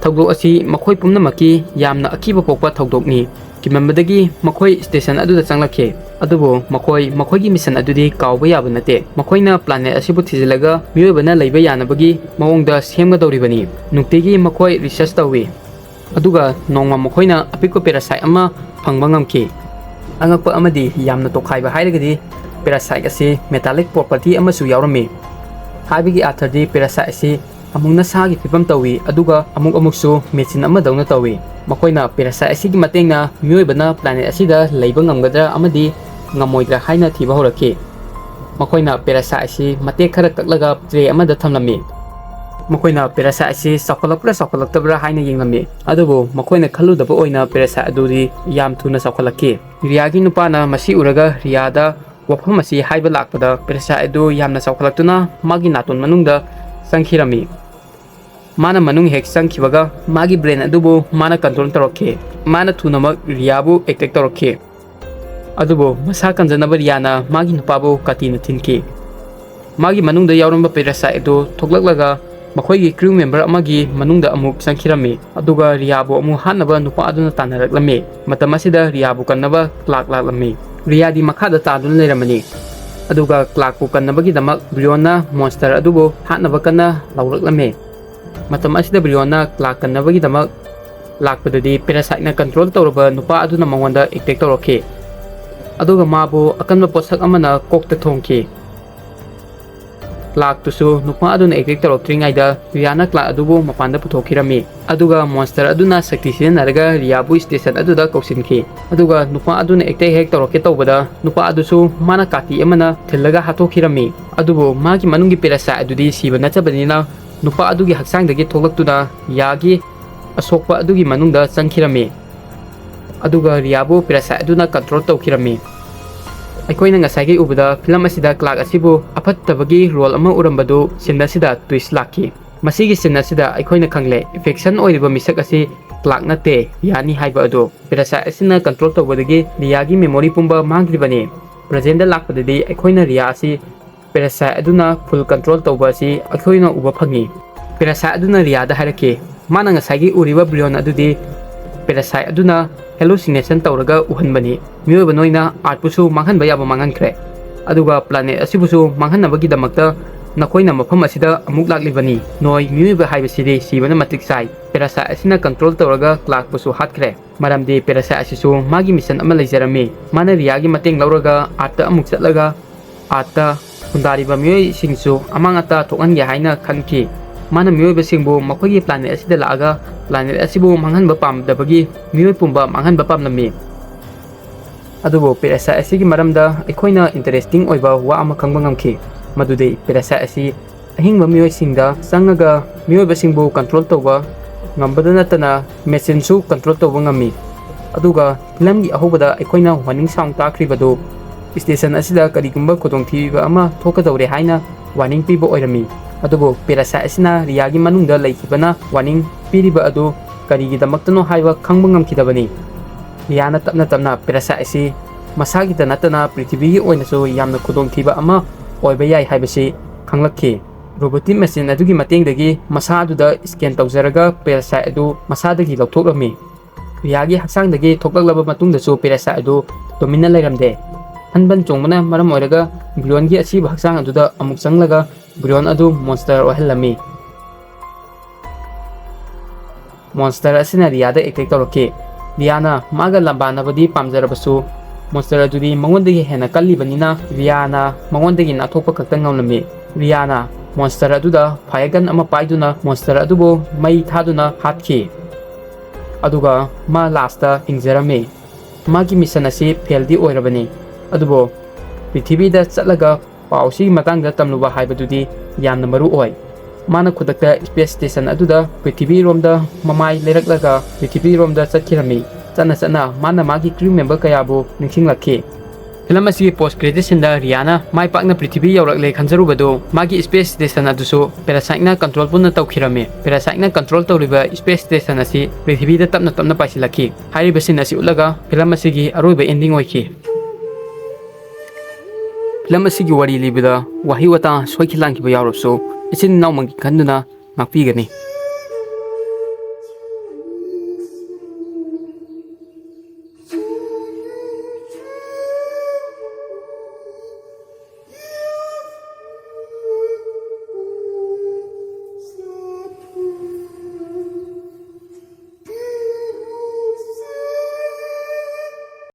ꯊꯧꯗꯣꯛ ꯑꯁꯤ ꯃꯈꯣꯏ ꯄꯨꯝꯅꯃꯛꯀꯤ ꯌꯥꯝꯅ ꯑꯀꯤꯕ ꯄꯣꯛꯄ ꯊꯧꯗꯣꯛꯅꯤ꯫ ꯀꯤꯃꯟꯕꯗꯒꯤ ꯃꯈꯣꯏ ꯁ꯭ꯇꯦꯁꯟ ꯑꯗꯨꯗ ꯆꯪꯂꯛꯈꯤ꯫ ꯑꯗꯨꯕꯨ ꯃꯈꯣꯏ ꯃꯈꯣꯏꯒꯤ ꯃꯤꯁꯟ ꯑꯗꯨꯗꯤ ꯀꯥꯎꯕ ꯌꯥꯕ ꯅꯠꯇꯦ꯫ ꯃꯈꯣꯏꯅ ꯄ꯭ꯂꯥꯅꯦꯠ ꯑꯁꯤꯕꯨ ꯊꯤꯖꯤꯜꯂꯒ ꯃꯤꯑꯣꯏꯕꯅ ꯂꯩꯕ ꯌꯥꯅꯕꯒꯤ ꯃꯑꯣꯡꯗ ꯁꯦꯝꯒꯗꯧꯔꯤꯕꯅꯤ꯫ ꯅꯨꯡꯇꯤꯒꯤ ꯃꯈꯣꯏ ꯔꯤꯁꯔꯆ ꯇꯧꯏ꯫ ꯑꯗꯨꯒ ꯅꯣꯡꯃ ꯃꯈꯣꯏꯅ ꯑꯄꯤꯛꯄ ꯄꯦꯔꯥꯁꯥꯏꯠ ꯑꯃ ꯐꯪꯕ ꯉꯝꯈꯤ꯫ ꯑꯉꯛꯄ ꯑꯃꯗꯤ ꯌꯥꯝꯅ ꯇꯣꯈꯥꯏꯕ ꯍꯥꯏꯔꯒꯗꯤ ꯄꯦꯔꯥꯁꯥꯏꯠ ꯑꯁꯤ ꯃꯦꯇꯥꯂꯤꯛ ꯄ꯭ꯔꯣꯄꯔꯇꯤ ꯑꯃꯁꯨ ꯌꯥꯎꯔꯝꯃꯤ꯫ ꯍꯥꯏꯕꯒꯤ ꯑꯥꯔꯊꯗꯤ ꯄꯦꯔꯥꯁꯥꯏꯠ ꯑꯁꯤ ꯑꯃꯨꯛꯅ ꯁꯥꯒꯤ ꯐꯤꯕꯝ ꯇꯧꯏ, ꯑꯗꯨꯒ ꯑꯃꯨꯛ ꯑꯃꯨꯛꯁꯨ ꯃꯦꯆꯤꯟ ꯑꯃꯗꯧꯅ ꯇꯧꯏ꯫ ꯃꯈꯣꯏꯅ ꯄꯦꯔꯥꯁꯥꯏꯠ ꯑꯁꯤꯒꯤ ꯃꯇꯦꯡꯅ ꯃꯤꯑꯣꯏꯕꯅ ꯄ꯭ꯂꯥꯅꯦꯠ ꯑꯁꯤꯗ ꯂꯩꯕ ꯉꯝꯒꯗ꯭ꯔꯥ ꯑꯃꯗꯤ ꯉꯝꯃꯣꯏꯗ꯭ꯔꯥ ꯍꯥꯏꯅ ꯊꯤꯕ ꯍꯧꯔꯛꯈꯤ꯫ ꯃꯈꯣꯏꯅ ꯄꯦꯔꯥꯁꯥꯏꯠ ꯑꯁꯤ ꯃꯇꯦꯛ ꯈꯔ ꯀꯛꯂꯒ ꯇ꯭ꯔꯦ ꯑꯃꯗ ꯊꯝꯂꯝꯃꯤ꯫ ꯃꯈꯣꯏꯅ parasite ꯑꯁꯤ ꯆꯥꯎꯈꯠꯂꯛꯄ꯭ꯔꯥ ꯆꯥꯎꯈꯠꯂꯛꯇꯕ꯭ꯔꯥ ꯍꯥꯏꯅ ꯌꯦꯡꯂꯝꯃꯤ, ꯑꯗꯨꯕꯨ ꯃꯈꯣꯏꯅ ꯈꯜꯂꯨꯗꯕ ꯑꯣꯏꯅ parasite ꯑꯗꯨꯗꯤ ꯌꯥꯝ ꯊꯨꯅ ꯆꯥꯎꯈꯠꯂꯛꯈꯤ꯫ ꯔꯤꯌꯥꯒꯤ ꯅꯨꯄꯥꯅ ꯃꯁꯤ ꯎꯔꯒ ꯔꯤꯌꯥꯗ ꯋꯥꯐꯝ ꯑꯁꯤ ꯍꯥꯏꯕ ꯂꯥꯛꯄꯗ parasite ꯑꯗꯨ ꯌꯥꯝꯅ ꯆꯥꯎꯈꯠꯂꯛꯇꯨꯅ ꯃꯥꯒꯤ ꯅꯥꯇꯣꯟ ꯃꯅꯨꯡꯗ ꯆꯪꯈꯤꯔꯝꯃꯤ꯫ ꯃꯥꯅ ꯃꯅꯨꯡ ꯍꯦꯛ ꯆꯪꯈꯤꯕꯒ ꯃꯥꯒꯤ brain ꯑꯗꯨꯕꯨ ꯃꯥꯅ control ꯇꯧꯔꯛꯈꯤ꯫ ꯃꯥꯅ ꯊꯨꯅꯃꯛ ꯔꯤꯌꯥꯕꯨ attack ꯇꯧꯔꯛꯈꯤ꯫ ꯑꯗꯨꯕꯨ ꯃꯁꯥ ꯀꯟꯖꯅꯕ ꯔꯤꯌꯥꯅ ꯃꯥꯒꯤ ꯅꯨꯄꯥꯕꯨ ꯀꯥꯇꯤꯅ ꯊꯤꯟꯈꯤ꯫ ꯃꯥꯒꯤ ꯃꯅꯨꯡꯗ ꯌꯥꯎꯔꯝꯕ parasite ꯑꯗꯨ ꯊꯣꯛꯂꯛꯂꯒ ꯃꯈꯣꯏꯒꯤ crew member ꯑꯃꯒꯤ ꯃꯅꯨꯡꯗ ꯑꯃꯨꯛ ꯆꯪꯈꯤꯔꯝꯃꯤ, ꯑꯗꯨꯒ ꯔꯤꯌꯥꯕꯨ ꯑꯃꯨꯛ ꯍꯥꯠꯅꯕ ꯅꯨꯄꯥ ꯑꯗꯨꯅ ꯇꯥꯟꯅꯔꯛꯂꯝꯃꯤ꯫ ꯃꯇꯝ ꯑꯁꯤꯗ ꯔꯤꯌꯥꯕꯨ ꯀꯟꯅꯕ ꯀ꯭ꯂꯥꯔꯛ ꯂꯥꯛꯂꯝꯃꯤ꯫ ꯔꯤꯌꯥꯗꯤ ꯃꯈꯥꯗ ꯇꯥꯗꯨꯅ ꯂꯩꯔꯝꯃꯅꯤ, ꯑꯗꯨꯒ ꯀ꯭ꯂꯥꯔꯛꯄꯨ ꯀꯟꯅꯕꯒꯤꯗꯃꯛ ꯕ꯭ꯔꯤꯌꯣꯟꯅ monster ꯑꯗꯨꯕꯨ ꯍꯥꯠꯅꯕ ꯀꯟꯅ ꯂꯥꯎꯔꯛꯂꯝꯃꯤ꯫ ꯃꯇꯝ ꯑꯁꯤꯗ ꯕ꯭ꯔꯤꯌꯣꯟꯅ ꯀ꯭ꯂꯥꯔꯛ ꯀꯟꯅꯕꯒꯤꯗꯃꯛ ꯂꯥꯛꯄꯗꯗꯤ parasiteꯅ control ꯇꯧꯔꯕ ꯅꯨꯄꯥ ꯑꯗꯨꯅ ꯃꯉꯣꯟꯗ attack ꯇꯧꯔꯛꯈꯤ, ꯑꯗꯨꯒ ꯃꯥꯕꯨ ꯑꯀꯟꯕ ꯄꯣꯠꯁꯛ ꯑꯃꯅ ꯀꯣꯛꯇ ꯊꯣꯝꯈꯤ꯫ ꯀ꯭ꯂꯥꯔꯛꯇꯨꯁꯨ ꯅꯨꯄꯥ ꯑꯗꯨꯅ attack ꯇꯧꯔꯛꯇ꯭ꯔꯤꯉꯩꯗ ꯔꯤꯌꯥꯅ ꯀ꯭ꯂꯥꯔꯛ ꯑꯗꯨꯕꯨ ꯃꯄꯥꯟꯗ ꯄꯨꯊꯣꯛꯈꯤꯔꯝꯃꯤ, ꯑꯗꯨꯒ monster ꯑꯗꯨꯅ ꯁꯛꯇꯤ ꯁꯤꯖꯤꯟꯅꯔꯒ ꯔꯤꯌꯥꯕꯨ station ꯑꯗꯨꯗ ꯀꯧꯁꯤꯟꯈꯤ꯫ ꯑꯗꯨꯒ ꯅꯨꯄꯥ ꯑꯗꯨꯅ attack ꯍꯦꯛ ꯇꯧꯔꯛꯀꯦ ꯇꯧꯕꯗ ꯅꯨꯄꯥ ꯑꯗꯨꯁꯨ ꯃꯥꯅ ꯀꯥꯇꯤ ꯑꯃꯅ ꯊꯤꯜꯂꯒ ꯍꯥꯠꯇꯣꯛꯈꯤꯔꯝꯃꯤ꯫ ꯑꯗꯨꯕꯨ ꯃꯥꯒꯤ ꯃꯅꯨꯡꯒꯤ parasite ꯑꯗꯨꯗꯤ ꯁꯤꯕ ꯅꯠꯇꯕꯅꯤꯅ ꯅꯨꯄꯥ ꯑꯗꯨꯒꯤ ꯍꯛꯆꯥꯡꯗꯒꯤ ꯊꯣꯛꯂꯛꯇꯨꯅ ꯔꯤꯌꯥꯒꯤ ꯑꯁꯣꯛꯄ ꯑꯗꯨꯒꯤ ꯃꯅꯨꯡꯗ ꯆꯪꯈꯤꯔꯝꯃꯤ꯫ ꯑꯗꯨꯒ ꯔꯤꯌꯥꯕꯨ parasite ꯑꯗꯨꯅ control ꯇꯧꯈꯤꯔꯝꯃꯤ꯫ ꯑꯩꯈꯣꯏꯅ ꯉꯁꯥꯏꯒꯤ ꯎꯕꯗ film ꯑꯁꯤꯗ ꯀ꯭ꯂꯥꯔꯛ ꯑꯁꯤꯕꯨ ꯑꯐꯠꯇꯕꯒꯤ role ꯑꯃ ꯎꯔꯝꯕꯗꯨ scene ꯑꯁꯤꯗ twist ꯂꯥꯛꯈꯤ꯫ ꯃꯁꯤꯒꯤ scene ꯑꯁꯤꯗ ꯑꯩꯈꯣꯏꯅ ꯈꯪꯂꯦ, faction ꯑꯣꯏꯔꯤꯕ ꯃꯤꯁꯛ ꯑꯁꯤ ꯀ꯭ꯂꯥꯔꯛ ꯅꯠꯇꯦ, ꯔꯤꯌꯥꯅꯤ ꯍꯥꯏꯕ ꯑꯗꯨ꯫ Parasite ꯑꯁꯤꯅ control ꯇꯧꯕꯗꯒꯤ ꯔꯤꯌꯥꯒꯤ memory ꯄꯨꯝꯕ ꯃꯥꯡꯈ꯭ꯔꯤꯕꯅꯤ꯫ Presentꯗ ꯂꯥꯛꯄꯗꯗꯤ ꯑꯩꯈꯣꯏꯅ ꯔꯤꯌꯥ ꯑꯁꯤ parasite ꯑꯗꯨꯅ full control ꯇꯧꯕ ꯑꯁꯤ ꯑꯩꯈꯣꯏꯅ ꯎꯕ ꯐꯪꯉꯤ꯫ Parasite ꯑꯗꯨꯅ ꯔꯤꯌꯥꯗ ꯍꯥꯏꯔꯛꯈꯤ, ꯃꯥꯅ ꯉꯁꯥꯏꯒꯤ ꯎꯔꯤꯕ ꯕ꯭ꯔꯤꯌꯣꯟ ꯑꯗꯨꯗꯤ parasite ꯑꯗꯨꯅ hallucination ꯇꯧꯔꯒ ꯎꯍꯟꯕꯅꯤ꯫ ꯃꯤꯑꯣꯏꯕ ꯅꯣꯏꯅ Earthꯄꯨꯁꯨ ꯃꯥꯡꯍꯟꯕ ꯌꯥꯕ ꯃꯥꯡꯍꯟꯈ꯭ꯔꯦ, ꯑꯗꯨꯒ planet ꯑꯁꯤꯕꯨꯁꯨ ꯃꯥꯡꯍꯟꯅꯕꯒꯤꯗꯃꯛꯇ ꯅꯈꯣꯏꯅ ꯃꯐꯝ ꯑꯁꯤꯗ ꯑꯃꯨꯛ ꯂꯥꯛꯂꯤꯕꯅꯤ꯫ ꯅꯣꯏ ꯃꯤꯑꯣꯏꯕ ꯍꯥꯏꯕꯁꯤꯗꯤ ꯁꯤꯕꯅ ꯃꯇꯤꯛ ꯆꯥꯏ꯫ Parasite ꯑꯁꯤꯅ control ꯇꯧꯔꯒ ꯀ꯭ꯂꯥꯔꯛꯄꯨꯁꯨ ꯍꯥꯠꯈ꯭ꯔꯦ꯫ ꯃꯔꯝꯗꯤ parasite ꯑꯁꯤꯁꯨ ꯃꯥꯒꯤ mission ꯑꯃ ꯂꯩꯖꯔꯝꯃꯤ꯫ ꯃꯥꯅ ꯔꯤꯌꯥꯒꯤ ꯃꯇꯦꯡ ꯂꯧꯔꯒ Earthꯇ ꯑꯃꯨꯛ ꯆꯠꯂꯒ Earthꯇ ꯈꯨꯟꯗꯥꯔꯤꯕ ꯃꯤꯑꯣꯏꯁꯤꯡꯁꯨ ꯑꯃꯥꯡ ꯑꯇꯥ ꯊꯣꯛꯍꯟꯒꯦ ꯍꯥꯏꯅ ꯈꯟꯈꯤ꯫ ꯃꯥꯅ ꯃꯤꯑꯣꯏꯕꯁꯤꯡꯕꯨ ꯃꯈꯣꯏꯒꯤ planet ꯑꯁꯤꯗ ꯂꯥꯛꯑꯒ planet ꯑꯁꯤꯕꯨ ꯃꯥꯡꯍꯟꯕ ꯄꯥꯝꯗꯕꯒꯤ ꯃꯤꯑꯣꯏ ꯄꯨꯝꯕ ꯃꯥꯡꯍꯟꯕ ꯄꯥꯝꯂꯝꯃꯤ꯫ ꯑꯗꯨꯕꯨ parasite ꯑꯁꯤꯒꯤ ꯃꯔꯝꯗ ꯑꯩꯈꯣꯏꯅ interesting ꯑꯣꯏꯕ ꯋꯥ ꯑꯃ ꯈꯪꯕ ꯉꯝꯈꯤ, ꯃꯗꯨꯗꯤ parasite ꯑꯁꯤ ꯑꯍꯤꯡꯕ ꯃꯤꯑꯣꯏꯁꯤꯡꯗ ꯆꯪꯉꯒ ꯃꯤꯑꯣꯏꯕꯁꯤꯡꯕꯨ ꯀꯟꯇ꯭ꯔꯣꯜ ꯇꯧꯕ ꯉꯝꯕꯗ ꯅꯠꯇꯅ ꯃꯦꯆꯤꯟꯁꯨ ꯀꯟꯇ꯭ꯔꯣꯜ ꯇꯧꯕ ꯉꯝꯃꯤ꯫ ꯑꯗꯨꯒ ꯐꯤꯂꯝꯒꯤ ꯑꯍꯧꯕꯗ ꯑꯩꯈꯣꯏꯅ ꯋꯥꯔꯅꯤꯡ ꯁꯥꯎꯟ ꯇꯥꯈ꯭ꯔꯤꯕꯗꯨ ꯁ꯭ꯇꯦꯁꯟ ꯑꯁꯤꯗ ꯀꯔꯤꯒꯨꯝꯕ ꯈꯨꯗꯣꯡꯊꯤꯕ ꯑꯃ ꯊꯣꯛꯀꯗꯧꯔꯦ ꯍꯥꯏꯅ ꯋꯥꯔꯅꯤꯡ ꯄꯤꯕ ꯑꯣꯏꯔꯝꯃꯤ꯫ ꯑꯗꯨꯕꯨ ꯄꯦꯔꯥꯁꯥꯏꯠ ꯑꯁꯤꯅ ꯔꯤꯌꯥꯒꯤ ꯃꯅꯨꯡꯗ ꯂꯩꯈꯤꯕꯅ ꯋꯥꯔꯅꯤꯡ ꯄꯤꯔꯤꯕ ꯑꯗꯨ ꯀꯔꯤꯒꯤꯗꯃꯛꯇꯅꯣ ꯍꯥꯏꯕ ꯈꯪꯕ ꯉꯝꯈꯤꯗꯕꯅꯤ꯫ ꯔꯤꯌꯥꯅ ꯇꯞꯅ ꯇꯞꯅ ꯄꯦꯔꯥꯁꯥꯏꯠ ꯑꯁꯤ ꯃꯁꯥꯒꯤꯗ ꯅꯠꯇꯅ ꯄ꯭ꯔꯤꯊꯤꯕꯤꯒꯤ ꯑꯣꯏꯅꯁꯨ ꯌꯥꯝꯅ ꯈꯨꯗꯣꯡꯊꯤꯕ ꯑꯃ ꯑꯣꯏꯕ ꯌꯥꯏ ꯍꯥꯏꯕꯁꯤ ꯈꯪꯂꯛꯈꯤ꯫ ꯔꯣꯕꯣꯇꯤꯛ ꯃꯦꯆꯤꯟ ꯑꯗꯨꯒꯤ ꯃꯇꯦꯡꯗꯒꯤ ꯃꯁꯥ ꯑꯗꯨꯗ ꯁ꯭ꯀꯦꯟ ꯇꯧꯖꯔꯒ ꯄꯦꯔꯥꯁꯥꯏꯠ ꯑꯗꯨ ꯃꯁꯥꯗꯒꯤ ꯂꯧꯊꯣꯛꯂꯝꯃꯤ꯫ ꯔꯤꯌꯥꯒꯤ ꯍꯛꯆꯥꯡꯗꯒꯤ ꯊꯣꯛꯂꯛꯂꯕ ꯃꯇꯨꯡꯗꯁꯨ ꯄꯦꯔꯥꯁꯥꯏꯠ ꯑꯗꯨ ꯇꯨꯃꯤꯟꯅ ꯂꯩꯔꯝꯗꯦ꯫ ꯍꯟꯕꯟ ꯆꯣꯡꯕꯅ ꯃꯔꯝ ꯑꯣꯏꯔꯒ ꯕ꯭ꯔꯤꯌꯣꯟꯒꯤ ꯑꯁꯤꯕ ꯍꯛꯆꯥꯡ ꯑꯗꯨꯗ ꯑꯃꯨꯛ ꯆꯪꯂꯒ ꯕ꯭ꯔꯤꯌꯣꯟ ꯑꯗꯨ ꯃꯣꯟꯁꯇꯔ ꯑꯣꯏꯍꯜꯂꯝꯃꯤ꯫ ꯃꯣꯟꯁꯇꯔ ꯑꯁꯤꯅ ꯔꯤꯌꯥꯗ ꯑꯦꯇꯦꯛ ꯇꯧꯔꯛꯈꯤ꯫ ꯔꯤꯌꯥꯅ ꯃꯥꯒ ꯂꯝꯕꯥꯅꯕꯗꯤ ꯄꯥꯝꯖꯔꯕꯁꯨ ꯃꯣꯟꯁꯇꯔ ꯑꯗꯨꯗꯤ ꯃꯉꯣꯟꯗꯒꯤ ꯍꯦꯟꯅ ꯀꯜꯂꯤꯕꯅꯤꯅ ꯔꯤꯌꯥꯅ ꯃꯉꯣꯟꯗꯒꯤ ꯅꯥꯟꯊꯣꯛꯄ ꯈꯛꯇ ꯉꯝꯂꯝꯃꯤ꯫ ꯔꯤꯌꯥꯅ ꯃꯣꯟꯁꯇꯔ ꯑꯗꯨꯗ ꯐꯥꯌꯔ ꯒꯟ ꯑꯃ ꯄꯥꯏꯗꯨꯅ ꯃꯣꯟꯁꯇꯔ ꯑꯗꯨꯕꯨ ꯃꯩ ꯊꯥꯗꯨꯅ ꯍꯥꯠꯈꯤ꯫ ꯑꯗꯨꯒ ꯃꯥ ꯂꯥꯁꯇ ꯍꯤꯡꯖꯔꯝꯃꯤ꯫ ꯃꯥꯒꯤ ꯃꯤꯁꯟ ꯑꯁꯤ ꯐꯦꯜꯗꯤ ꯑꯣꯏꯔꯕꯅꯤ, ꯑꯗꯨꯕꯨ ꯄ꯭ꯔꯤꯊꯤꯕꯤꯗ ꯆꯠꯂꯒ ꯄꯥꯎꯁꯤꯒꯤ ꯃꯇꯥꯡꯗ ꯇꯝꯂꯨꯕ ꯍꯥꯏꯕꯗꯨꯗꯤ ꯌꯥꯝꯅ ꯃꯔꯨ ꯑꯣꯏ꯫ ꯃꯥꯅ ꯈꯨꯗꯛꯇ ꯁ꯭ꯄꯦꯁ ꯁ꯭ꯇꯦꯁꯟ ꯑꯗꯨꯗ ꯄ꯭ꯔꯤꯊꯤꯕꯤꯔꯣꯝꯗ ꯃꯃꯥꯏ ꯂꯩꯔꯛꯂꯒ ꯄ꯭ꯔꯤꯊꯤꯕꯤꯔꯣꯝꯗ ꯆꯠꯈꯤꯔꯝꯃꯤ꯫ ꯆꯠꯅ ꯆꯠꯅ ꯃꯥꯅ ꯃꯥꯒꯤ ꯀ꯭ꯔꯤꯎ ꯃꯦꯝꯕꯔ ꯀꯌꯥꯕꯨ ꯅꯤꯡꯁꯤꯡꯂꯛꯈꯤ꯫ ꯐꯤꯂꯝ ꯑꯁꯤꯒꯤ ꯄꯣꯁ ꯀ꯭ꯔꯦꯗꯤꯠ ꯁꯤꯟꯗ ꯔꯤꯌꯥꯅ ꯃꯥꯏ ꯄꯥꯛꯅ ꯄ꯭ꯔꯤꯊꯤꯕꯤ ꯌꯧꯔꯛꯂꯦ ꯈꯟꯖꯔꯨꯕꯗꯨ ꯃꯥꯒꯤ ꯁ꯭ꯄꯦꯁ ꯁ꯭ꯇꯦꯁꯟ ꯑꯗꯨꯁꯨ ꯄꯦꯔꯥꯁꯥꯏꯠꯅ ꯀꯟꯇ꯭ꯔꯣꯜ ꯄꯨꯟꯅ ꯇꯧꯈꯤꯔꯝꯃꯤ꯫ ꯄꯦꯔꯥꯁꯥꯏꯠꯅ ꯀꯟꯇ꯭ꯔꯣꯜ ꯇꯧꯔꯤꯕ ꯁ꯭ꯄꯦꯁ ꯁ꯭ꯇꯦꯁꯟ ꯑꯁꯤ ꯄ꯭ꯔꯤꯊꯤꯕꯤꯗ ꯇꯞꯅ ꯇꯞꯅ ꯄꯥꯏꯁꯤꯜꯂꯛꯈꯤ꯫ ꯍꯥꯏꯔꯤꯕ ꯁꯤꯟ ꯑꯁꯤ ꯎꯠꯂꯒ ꯐꯤꯂꯝ ꯑꯁꯤꯒꯤ ꯑꯔꯣꯏꯕ ꯑꯦꯟꯗꯤꯡ ꯑꯣꯏꯈꯤ꯫ ꯐꯤꯂꯝ ꯑꯁꯤꯒꯤ ꯋꯥꯔꯤ ꯂꯤꯕꯗ ꯋꯥꯍꯩ ꯋꯥꯇꯥ ꯁꯣꯏꯈꯤ ꯂꯥꯟꯈꯤꯕ ꯌꯥꯎꯔꯕꯁꯨ ꯏꯆꯤꯟ ꯏꯅꯥꯎꯃꯛꯀꯤ ꯈꯟꯗꯨꯅ ꯉꯥꯛꯄꯤꯒꯅꯤ꯫